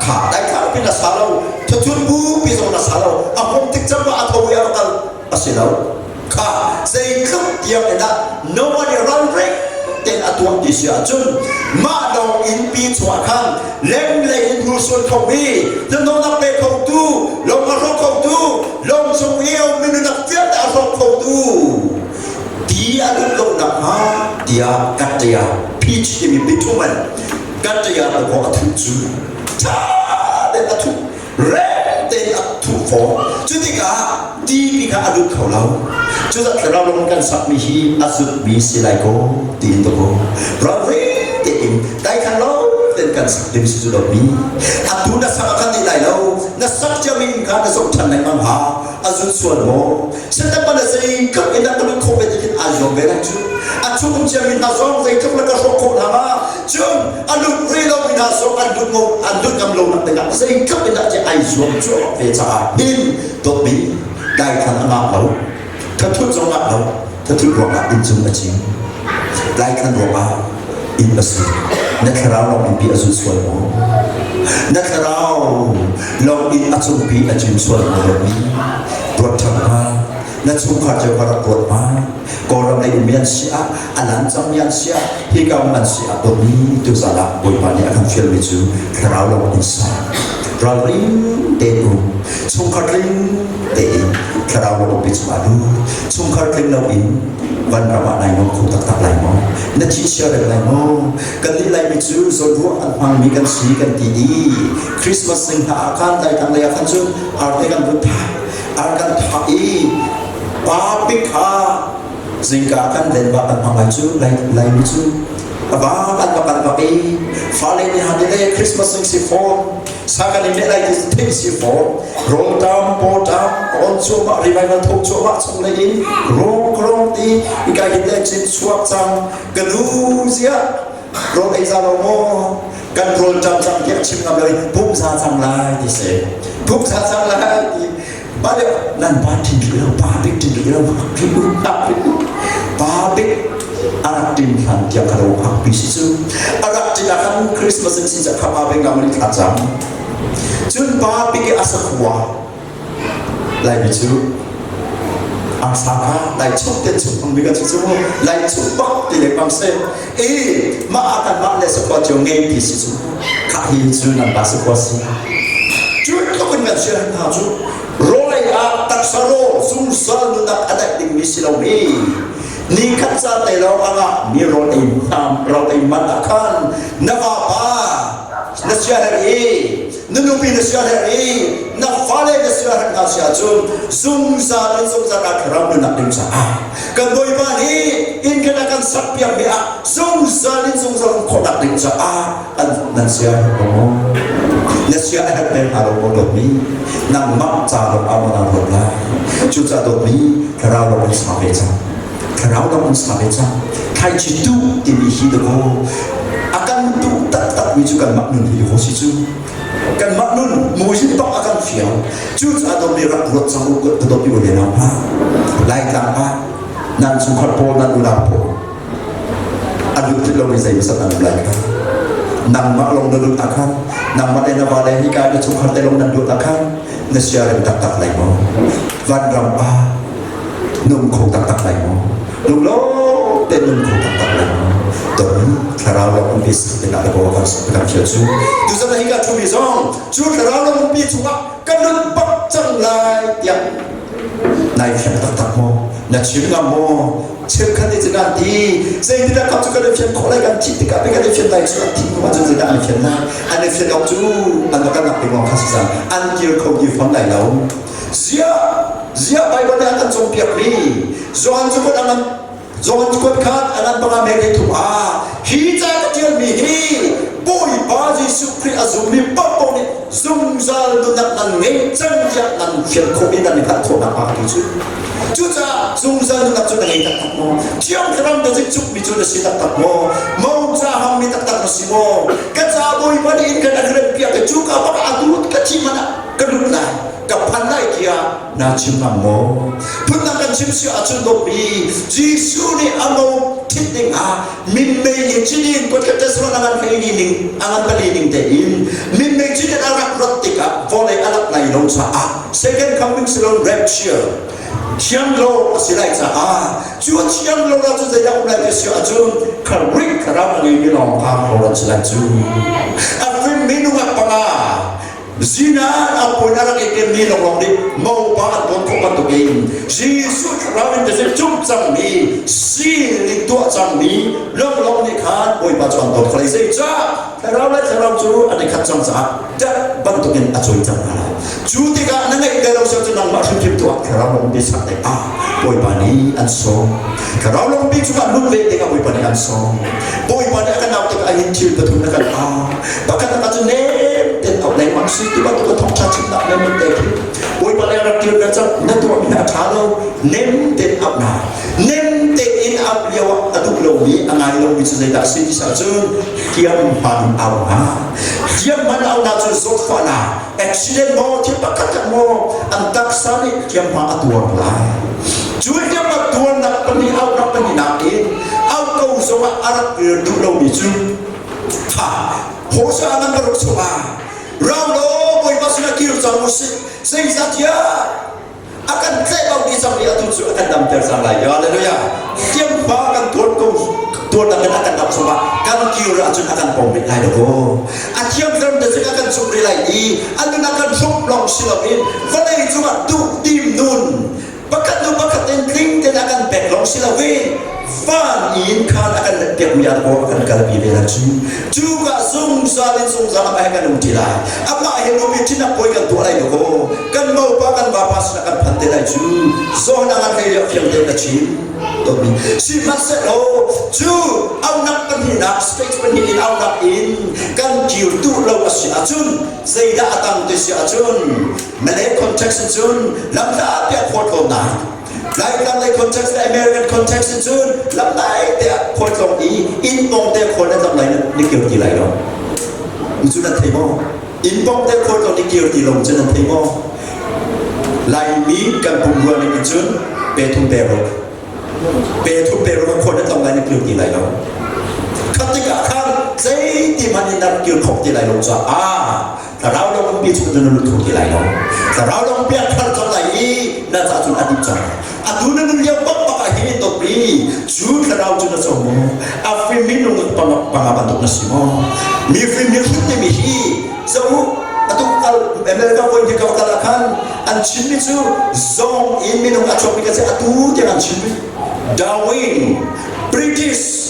Kha daithlang pin a sa lo. Thathut bu pi zong a sa lo. A hong tik cang a tho i a kal a si lo. Kha zeitluk tiang in dah Noah nih ralring tein a tuah ti si ahcun mah lawng innpi chungah khan lenglei in hnursuan khomi hnahnawhnak pe khotu lawng a hrawk khotu lawng chung i a ummi nunnak vialte a hrawk khotu ti a lut lo nakhnga tiah katṭia peach timi bitumen katṭia dawkaw a thuh cu ṭha tein a thuh rem tein a thuh fawn. Cu tikah tipi kha a lut kho lo. Cucaah thlarau lawng kan sakmi hi a zutmi si lai kaw tiin dawkaw ralring tein daithlan lo tein kan sak ding si cu lomi. Atu na sak a khan dih lai lo. Na sak ciami in kha na zoh ṭhan lengmang hnga. A zut sual maw? Satan pa na zeitluk in dah ka lut khawh ve ti khin aa zuam ve lai cu. A chung ciami hna zong zeitluk na ka hrawh khawh hna ma? Cun a lut rih lomi hna zong an lut ngo an lut ngam lo nak dingah zeitluk in dah ci ai zuam cuahmah ve caah hin dawtmi daithlan a ngah lo thathut zong ngah lo thathut ruangah inn cung a cing daithlan ruangah inn a si na thlarau lawng in pi a zut sual maw na thlarau lawng in a cungpi a cim sual maw dawtmi ruat ṭhan hna na chungkhar cio kha rak ruat hna Kawlram lei ummi an si ah, a lan cangmi an si ah, hika um an si ah dawtmi tuzaan ah Bawipa nih a kan fialmi cu thlarau lawng in sa. Ralring tein um, chungkhar tling tein thlarau lawng umpi cungah lut, chungkhar tling loin vanram ah nai nuam kho taktak lai maw? Na thi sia rem lai maw? Kan nih Laimi cu zawnruah an hmangmi kan si kan ti i Christmas zing hna ah khan daitang lei ah khan cun arte kan vun thah, ar kan thah i Pa bik kha Zingka kan len va kan hmang lai cu lai laimi cu a va kan va kan va i fale nih han le Christmas sing si fawn sa kan i meh lai ti theih si fawn rawltam pawtam on cuahmah revival tho cuahmah chung lei in rong rong ti i kai hin le cin chuak cang ka nu ziah rawl ei za lo maw kan rawl ṭam cang tiah chim ngam lo in pum za cang lai ti si pum za cang lai ti pa le nan pa ṭin rih lo pa bik ṭin rih lo hak rih u hak rih u pa bik a rak ṭin hlan tiang kha lo hak pi si cu a rak ṭin ah khan Christmas in sin kha pa bik ngam thla cang cun pa bik i a sakhua Laimi cu angsa kha lai chung te chung ang bik cu cu lai chung bak ti le bang se e mah ah kan mah le sakhua cio ngei ti si cu kha hi cu nan pa sakhua si cu tluk in kan sia hna cu rawlei ah taksa raw zungzal nunnak a daih dingmi si lo mi ni khat ca te lawng anga mi rawl ei rawl ei man ah khan na vapa na sia herh i na nupi na sia herh i na fale na sia herh hna si ahcun zungzal in zungzal ah thlarau nunnak ding caah kan Bawipa nih inn kan a kan sakpiak mi ah zungzal in zungzal um khawhnak ding caah an nan sia herh ko maw na sia a herh peng hna lo maw dawtmi nangmah ca lawng ah maw naa ruat lai cucaah dawtmi thlarau lawng in sa ve cang thlarau lawng in sa ve cang thlaici duh timi hi dakaw a kan duh taktak mi cu kanmah nun hi dakaw si cu kanmah nun muisin bak a kan fial cucaah dawtmi rak ruat cang u ka dawtmi u le nau hna Laitlang ah nan chungkhar pawl nan unau pawl a lut ti lomi zei masat an um lai kha nangmah lawng na lut ah khan nangmah le na va le hika na chungkhar te lawng nan lut ah khan na siarem taktak lai maw vanram ah nung kho taktak lai maw lunglawm te nung kho taktak lai maw ton thlarau lawng umpi sak tikah le bawa kan kan fial cu tuzan hika thumi zong cu thlarau lawng umpi chungah kan lut bak cang lai tiah nai fiang taktak maw na chim ngam maw cheukhat nih cun an ti zeitindah kap cu kan i fian khawh lai kan thih tikah kan i fian lai cu an thih hnu ahcun zeidah an i fian lai an i fian awk cu an va kan nak ding lawng kha si cang an kir kho ti fawn lai lo ziah ziah Bible nih a kan cawnpiak mi Johan cu an Johan kuat khan an an panga me thum ah hi ca ka ṭialmi hi Bawipa Jesuh Khrih a zummi paohpaoh nih zungzal nunnak nan ngei cang tiah nan fial khawh i nan i hngalh khawh nakhnga ti cu. Cucaah zungzal nunnak cu na ngei taktak maw? Thiang Thlarau na cukmi cu na si taktak maw? Mo ca hangmi taktak na si maw? Ka ca Bawipa nih in kan a rempiak i cuka bak ah a lut ka thi hmanh ah ka lut lai ka phan lai tiah na chim ngam maw? Phundang kan chim si ahcun dawtmi Jesuh nih a mo thit ding ah minmei nih cinin kut-khat a ngan hlei ning a ngan pali ning tein minmei cinin a rak rat tikah vawlei a lak lai lo caah second coming silon rapture thiang lo a si lai caah cu a thiang lo la cu zeidah um lai ti si ahcun kharik thlarau a ngeimi lawng kha hloran si lai cu a fimmi nungak panga Zinan a puan a rak i kemmi lawnglawng nih mopa an tawn khawh bantukin Jesuh thlarau in tazin cumh cangmi seal in tuah cangmi lawnglawng nih khan Bawipa cu an tawn kho lai. Zeicah thlarau le thlarau cu an i khat cang caah ṭat bantukin a cawi cang hna lai. Cu tikah na ngeih te lo sio cu nangmah hrimhrim tuah thlarau lawngpi sak ding ah Bawipa nih an sawm. Thlarau lawngpi cungah lut ve dingah Bawipa nih an sawm. Bawipa nih a kan auh tikah hin thil pathum na kan au. Pakhat ah cun nem ten auh lengmang si ti bantuk thawngṭha chimnak nem te khi Bawipa nih a rak kir na cang na tuahmi a ṭha lo nem ten auh na nem tein auh lio ah a duh lomi a ngai lomi cu zeidah a si ti cun hliam hman au na hliam hman au na cu zawtfahnak accident maw thil pakhat khat maw an taksa nih hliamhma a tuar lai cu hliamhma tuarnak pahnih auhnak pahnihnak in auh ko zongah a rak kir duh lomi cu tha Hosea ngan paruk chungah rau law Bawipa sinah kir cang usih zeicahtiah a kan tleh lo ti cang i atu cu a kan damter cang lai hallelujah hliamhma kan tuar ko tuarnak in a kan dam chungah kan kir ahcun a kan pom rih lai lo a thiangthlarm te cu a kan chum rih lai i a nun a kan hruk lawng si loin vawlei cungah duh tim nun pakhat hnu pakhat in tling tein a kan pek lawng si loin. Van in khan a kan letpiakmi ah a kan kalpi ve lai cu. Cu ka zungzal in zungzal amah he kan um ṭi lai. Amah he nupi ṭhinak puai kan tuah lai dakaw. Kan mopa kan vapa sinah kan phan te lai cu. Zawn a ngan hlei lio fiang tein a chim. Dawtmi. Sihmanhsehlaw cu aunak pahnihnak stage pahnih in aunak in kan kir duh lo a si ahcun zeidah a tang ti si ahcun Malay context in cun lamhla piah khualtlawnnak Laitlang lei context le American context in cun lamdai te ah khualtlawng i inn pawng te khual nan tlong lai ni kir ti lai lo. Cu nan thei maw? Inn pawng te khualtlawng ni kir ti lo cu nan thei maw? Laimi kan pumrua ning in cun pe thum pe ruk. Pe thum pe ruk khual nan tlong lai ni kir ti lai lo. Khat tikah khan zeiti hmanh in nan kir khawh ti lai lo caah Thlarau lawngpi chung cun na lut kho ti lai lo. Thlarau lawngpi a thar cang lai i na ca cun a dih cang. Atu na nun lio bakbak ah hin dawtmi cu thlarau cu na co maw? A fim minung panga panga bantuk na si maw? Mi fim mi hrut timi hi zo atu kal America voi hi ka kal ah khan an chimmi cu zong in minung a chuakmi ka si atu tiang an chimmi Darwin British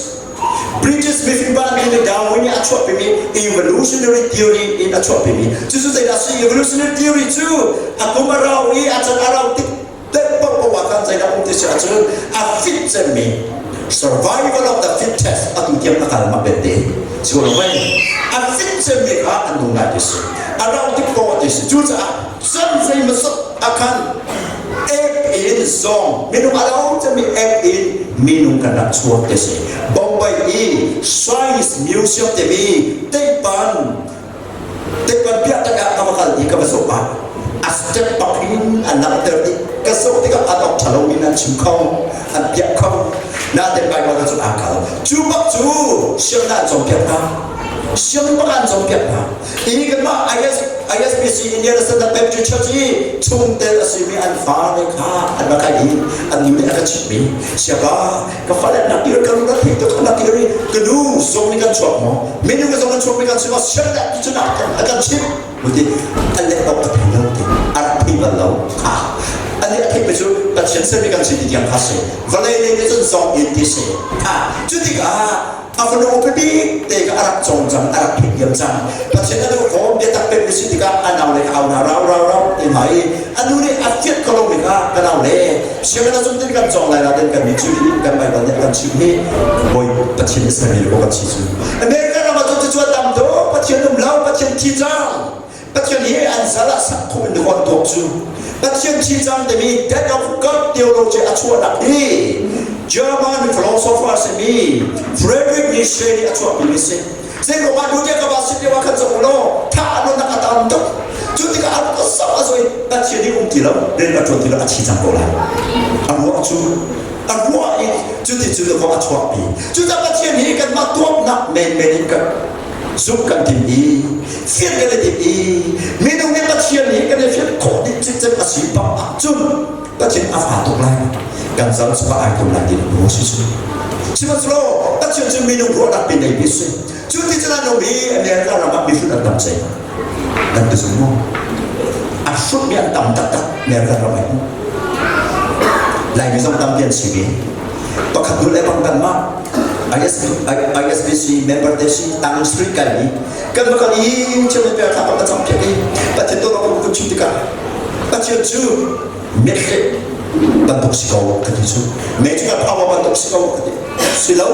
British mifim pa nih Darwin nih a chuahpimi evolutionary theory in a chuahpimi cucu zeidah a si evolutionary theory cu a kum a rau i a can a rau tik deuh paohpaoh ah khan zeidah um ti si ahcun a fit cemmi survival of the fittest atu tiang a kal mak bette si ko lo mei a fit cemmi kha an nung lai ti si a rau tik paoh ti si cucaah chan zeimawzat ah khan app in zong minung a lo cemmi app in minung kan rak chuak ti si Bombay i Science Museum timi Teipan Teipan piah tak ah ka va kal i ka va zoh ah a step bak in an langhter dih ka zoh tikah an awk ṭha loin an chim kho an piah kho nain Bible cu aa kal cu bak cu sianginn an cawnpiak hna sianginn bak an cawnpiak hna Hi kanmah IS, ISBC Indiana Standard Baptist Church i chungtel a simi an fale kha an rak kai i an nu nih a ka chimhmi siapa ka fale nak dir ka na thei tuk nak dir i ka nu zong nih kan chuak maw minung zong kan chuak mi kan si maw siang ti cu nak a kan chimh muti an leh awk ka thei lo ti a rak thei bal lo kha an leh a theih mi cu Pathian sermi kan si ti tiang kha si vawlei lei nih cun zong in ti si kha cu tikah a fanu upa bik te kha a rak cawng cang a rak phit diam cang Pathian a duh kawm biatak pek si tikah a nau le ka au na rau rau rau te hna i a nu nih a fiat kho lo mi kha ka nau le sianginn a cung tin kan cawng lai la ten kan mi cu hi kan Bible nih a kan chimh hi Bawi Pathian nih sermi ko kan si cu America ram ah cun cu a tam tuk Pathian um lo Pathian thi cang Pathian hi an zal ah sak khum in dawh tuak cu Pathian thi cang timi death of God theology a chuahnak hi German philosopher simi Friedrich Nietzsche nih a chuahpi mi si. Zei ruangah nu ka va si lio ah khan zong law tha nunnak a tam tuk. Cu tikah a ruah sok a zoi Pathian hi um ti lo rian a ṭuan ti lo a thi cang ko lai. A ruah cu a ruah i cuti cu a chuahpi. Cucaah Pathian hi kanmah tuaknak menmen in kan zumh kan tim i fian kan i tim i minung nih Pathian hi kan i fian khawh dih cikcek a si bak ahcun Pathian a fa tuk lai kan zal chungah ai tum lai ti na si cu sihmanhsehlaw Pathian cu minung ruahnak pe nei si cu ti cun an um i America ram ah mihrut an tam cei kan ti zung maw a hrutmi an tam taktak America ram ah Laimi zong tampi an si ve pakhat nu le bang kanmah ISB, ISBC member te si tang street kai ni kan va kal i cheu pe thla ka cam phiak i Pathian to ka chim tikah Pathian cu mitthli bantuk si ko ka ti cu me cu ka power bantuk si ko ka ti si lo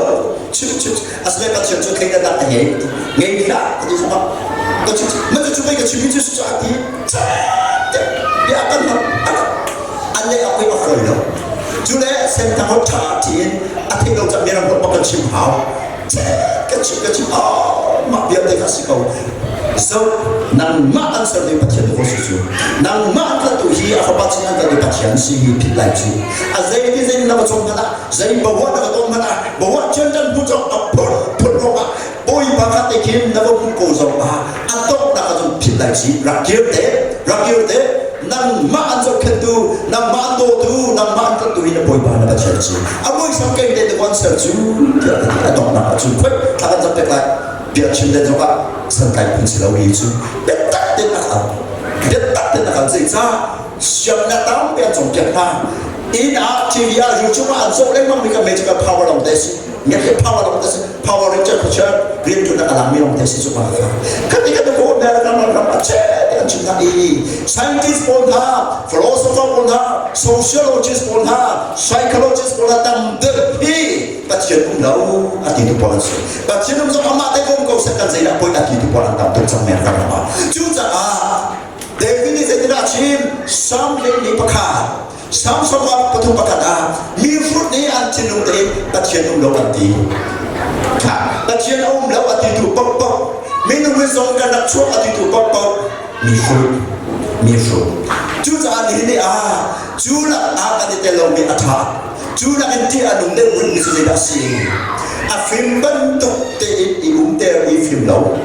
chim chim asle Pathian cu thei dah a ngei ngei hlah ka ti zongah ka chim ma cu cu ka chim mi cu cu a ti bia kan an le a poi a fawi lo cu le senthang ho ṭha tiin a theih lo cang mirang holh kan chim hau kan chim kan chim mah vialte kha si ko so nangmah an sermi Pathian ko si cu nangmah an tu hi a fapa chin an tu Pathian si hi phit lai cu a zei ti zei na va chom hmanh ah zei bawa na va ton hmanh ah bawa chen tan bu chong a phur phur rong ah bawipa kha te khin na va hmu ko zong ah a donghnak ah cun philh lai si rak kir te rak kir te nangmah an zohkhenhtu nangmah an dawtu nangmah an tlatu hi na bawipa na Pathian si a muisam kei te te ser cu tiah ka ti a donghnak ah cun khoi thla kan zam pek lai bia chim den zongah santlai phun si lo hi cu biatak ten a kal biatak ten a kal zeicah siamnak tampi an cawnpiak hna. Inn ah TV ah YouTube ah an zoh lengmang mi kan magical power long te si. Nget power long te si. Power Ranger khuachia rianṭuannak a langmi lawng te si cu ma kha. Kan i kan ko na ram ram a che an chim hna i scientist pawl hna, philosopher pawl hna, sociologist pawl hna, psychologist pawl hna tam deuh hi Pathian um lo a ti tu pawl an si. Pathian um zong amah te ko um ko seh kan zeidah poi a ti tu pawl an tam tuk cang men kan ram ah. Cucaah David nih zeitindah a chim? Psalm 41 Psalm 33 pakhat ah mi hrut nih an thinlung tein Pathian um lo an ti. Pathian a um lo a ti tu paohpaoh minung in zong kan rak chuak a ti tu paohpaoh mi hrut mi hrut. Cucaah nihin ni ah cu lak ah kan i tel lomi a ṭha. Cu nak in ṭih a nung deuh rihmi cu zeidah a si? A fim bantuk tein i umter i fim lo.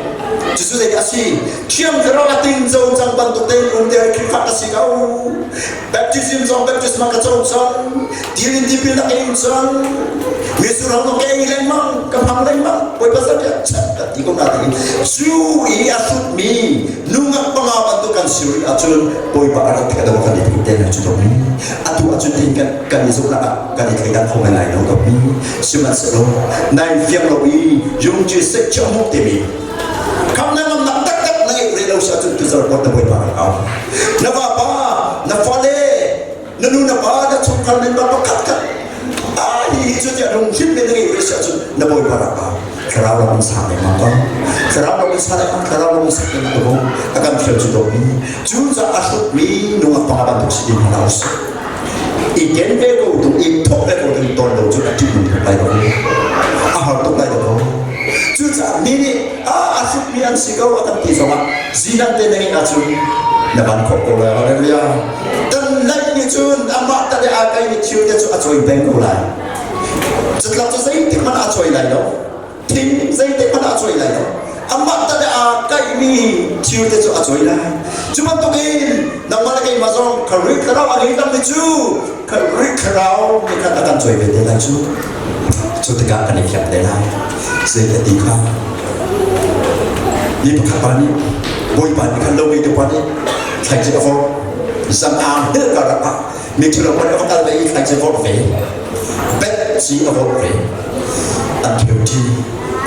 Cucu zeidah a si? Thiang Thlarau a tingco cang bantuk tein umter i Khrihfa ka si ko. Baptism zong baptisma ka co cang. Dil in tipil na ka ing cang. Misurang zong ka ei lengmang, ka hmang lengmang. Bawipa zat chat ka ti ko na tiin cu i a hrutmi nungak panga bantuk kan si rih ahcun Bawipa a rat tikah kan i thei te lai cu dawmi. Atu ahcun tin kan kan i zumhnak ah kan i thleidan kho men lai lo dawmi. Sihmanhsehlaw nai fiang lo i yungci sek chiah timi khamnak ngamnak taktak na ngeih rih lo si ahcun tuzar pot na Bawipa rak au. Na vapa, na fale, na nu na pa, na chungkhar member pakhat khat a hi hi cu tiah lungthin men na ngeih rih si ahcun na Bawipa rak au. Thlarau lam in sang lengmang ko. Thlarau lam in sang lengmang, thlarau lam in sang lengmang ko. A kan thial cu dawmi. Cu caah a hrutmi nungak panga bantuk si ding hna usih. I ken ve ko tung, i thawk ve ko tung tawn lo cu a ṭih nung tuk lai lo. A har tuk lai lo. Cucaah mi nih a a hrutmi an si ko a kan ti zongah zinan te na ngeih ahcun na ban khawh ko lai. Hallelujah. Kan laih nih cun amah ta le aa kaimi thil te cu a cawi peng ko lai. Catlap cu zeitik hmanh ah a cawi lai lo. Thing zeitik hmanh ah a cawi lai lo. Amah ta le aa kaihmi thil te cu a cawi lai. Cu bantukin nangmah le keimah zong Khrih Thlarau a ngei cangmi cu Khrih Thlarau nih khan a kan cawi ve te lai cu. Cu tikah kan i fiang te lai. Zei ka ti kha mi pakhat pa nih Bawipa nih khan lo ngeitu pa nih thlaici a vorh. Zan ang hil ka rak ah mi ṭhalo pa nih a va kal ve i thlaici a vorh ve. Bet ci a vorh ve. An ṭheu ṭi.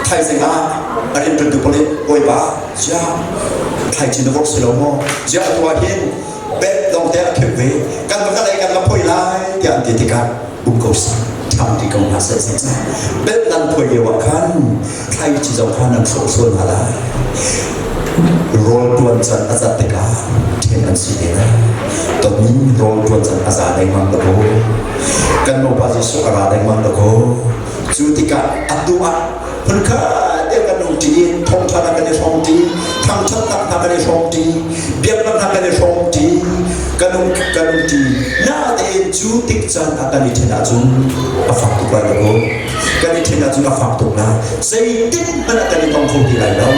Thaizing ah a rianṭuantu pawl nih Bawipa ziah thlaici na vorh si lo maw? Ziah atu ah hin bet lawngte a kheuh ve. Kan va kal i kan va phoi lai tiah an ti tikah um ko seh. Ṭhang ti ko hna seh zeicah bet nan phoi lio ah khan thlaici zong kha nan hrawh sual hna lai. Rawl ṭuan can a zat tikah ṭhen an si te lai. Tonmi rawl ṭuan can a za lengmang dakaw. Kan Bawipa Jesuh a ra lengmang dakaw. Cu tikah atu ah phunkhat te kan um ṭi i thawngṭha hna kan i hrawm ṭi, thangṭhatnak hna kan i hrawm ṭi, biaknak hna kan i hrawm ṭi, kan um kan um ṭi. Natein cu tik caan ah kan i ṭhen ahcun a fak tuk lai lo. Kan i ṭhen ahcun a fak tuk lai. Zeitin hmanh ah kan i tong kho ti lai lo.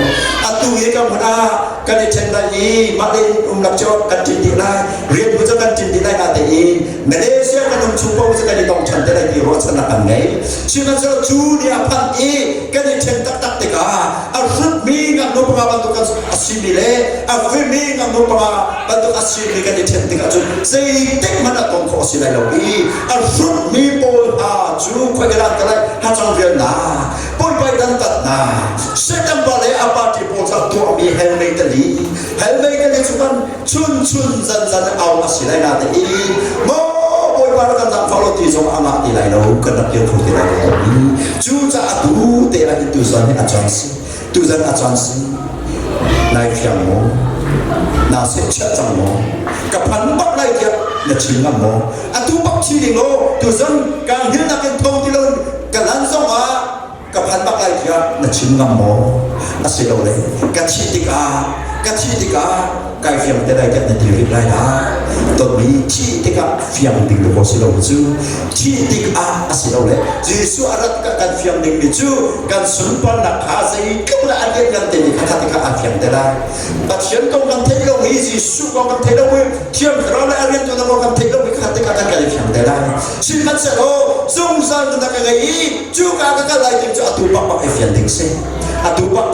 Atu hi ka hmun ah kan i ṭhen lai i mah le umnak cio kan ṭin dih lai, rian bu cu kan ṭin dih lai natein Malaysia kan um chung paoh cu kan i tong ṭhan te lai ti ruahchannak kan ngei. Sihmanhsehlaw cu ni a phanh i kan i ṭhen taktak tikah a hrutmi ngaknu panga bantuk a simi le a fimmi ngaknu panga bantuk a simi kan i ṭhen tikah cun zeitik hmanh ah ton khawh a si lai lo i a hrutmi pawl hna cu khuaika ka lai hacang rialnak puipai dantatnak Satan pa le a party pawl ca tuahmi hell mei tali hell mei tali cu kan chun chun zan zan au a si lai na te i maw bawipa rak kan zangfah lo ti zong a ngah ti lai lo kan rak kir kho ti lai lo cu caah tu te ah hin tuzan hi a caan si tuzan a caan si nai fiang maw na seh chiah cang maw ka phan bak lai tiah na chim ngam maw atu bak thi ding law tuzan kaan hilnak in tho ti lo ka lan zong ah ka phan bak lai tiah na chim ngam maw? Asilole ka thih tikah ka thih tikah kai fiang te lai tiah na ti rih lai dah? Dawtmi thih tikah fiang ding dawh si lo cu thih tikah asilole Jesuh a rat tikah kan fiang dingmi cu kan sunparnak kha zeitluk le a lianngan timi kha kha tikah a fiang te lai. Pathian kong kan theih lo hi Jesuh kong kan theih lo hi Thiang Thlarau le a riantuannak kong kan theih lo hi kha tikah kan kan i fiang te lai. Sihmanhsehlaw zungzal nunnak ka ngei i cuka ka kal lai tim cu atu bakbak i fian ding si. Atu pa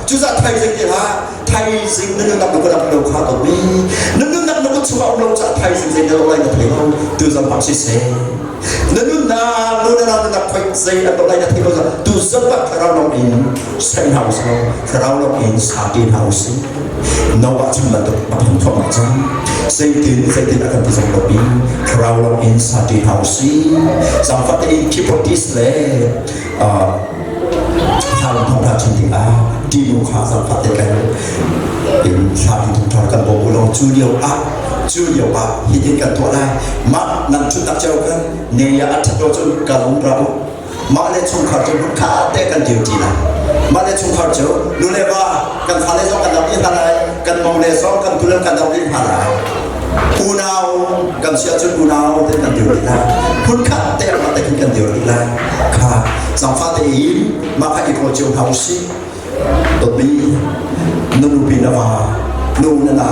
cuza thaizing ti hlah. Thaizing na nunnak na kut lo kha dawtmi. Na nunnak na kut chungah um lo caah thaizing zei na lo lai na thei lo. Tu zong bak siseh. Na nunnak nu na nau nunnak khoi zei an lo lai na thei lo tu zong bak thlarau long in sai hna usih law thlarau long in sa ti hna usih. Noah chan bantuk a phung thawk cang. Zeitin zeitin a kan ti zong lo pi thlarau long in sa ti hna usih. Zangfah tein keyboardist le thlarau thawngtha chim tikah tinu kha zangfah te kan in thla in thawngtha kan bawm u law cu lio ah cu lio ah hitin kan tuah lai. Mah nan thutnak cio khan ne ya a that lo cun ka lung ra u. Mah le chungkhar cu hmun kha te kan dir ti lai. Mah le chungkhar cu nu le va kan fale zong kan dam hna lai, kan mo le zong kan tulen kan dam hna lai. Unau kan si ahcun unau te kan dir ti lai. Hmun khat te mah te khin kan dir ti lai. Kha zangfa tein mah kha i kawl cio hna usih. Dawtmi na nupi na va, nu na na,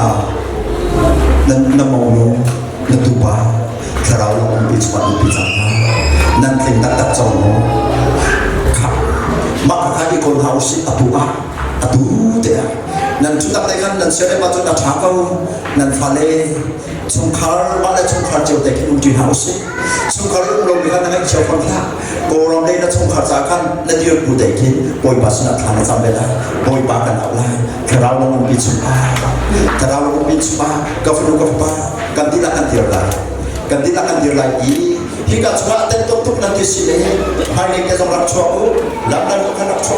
na, na monu, na tupa, thlarau lawng umpi chungah umpi cang hna. Nan tling taktak cang maw? Kha, mah kha i kawl hna usih atu ah, atu te ah. Nan thutak te khan nan siarem ahcun a ṭha ko. Nan fale chungkhar mah le chungkhar cio te khin umṭi hna usih. Chungkhar um lomi kha na ngaih cio fawn hlah. Kawlram lei na chungkhar ca khan na dir bu te khin Bawipa sinah thla na cam ve lai. Bawipa kan auh lai. Thlarau na umpi chungah, Thlarau na umpi chungah ka fanu ka fapa kan dihlak kan dir lai. Kan dihlak kan dir lai i hika chungah tentom tuk nan ti si le hmailei te zong rak chuak u. Lam nan khan rak chuak.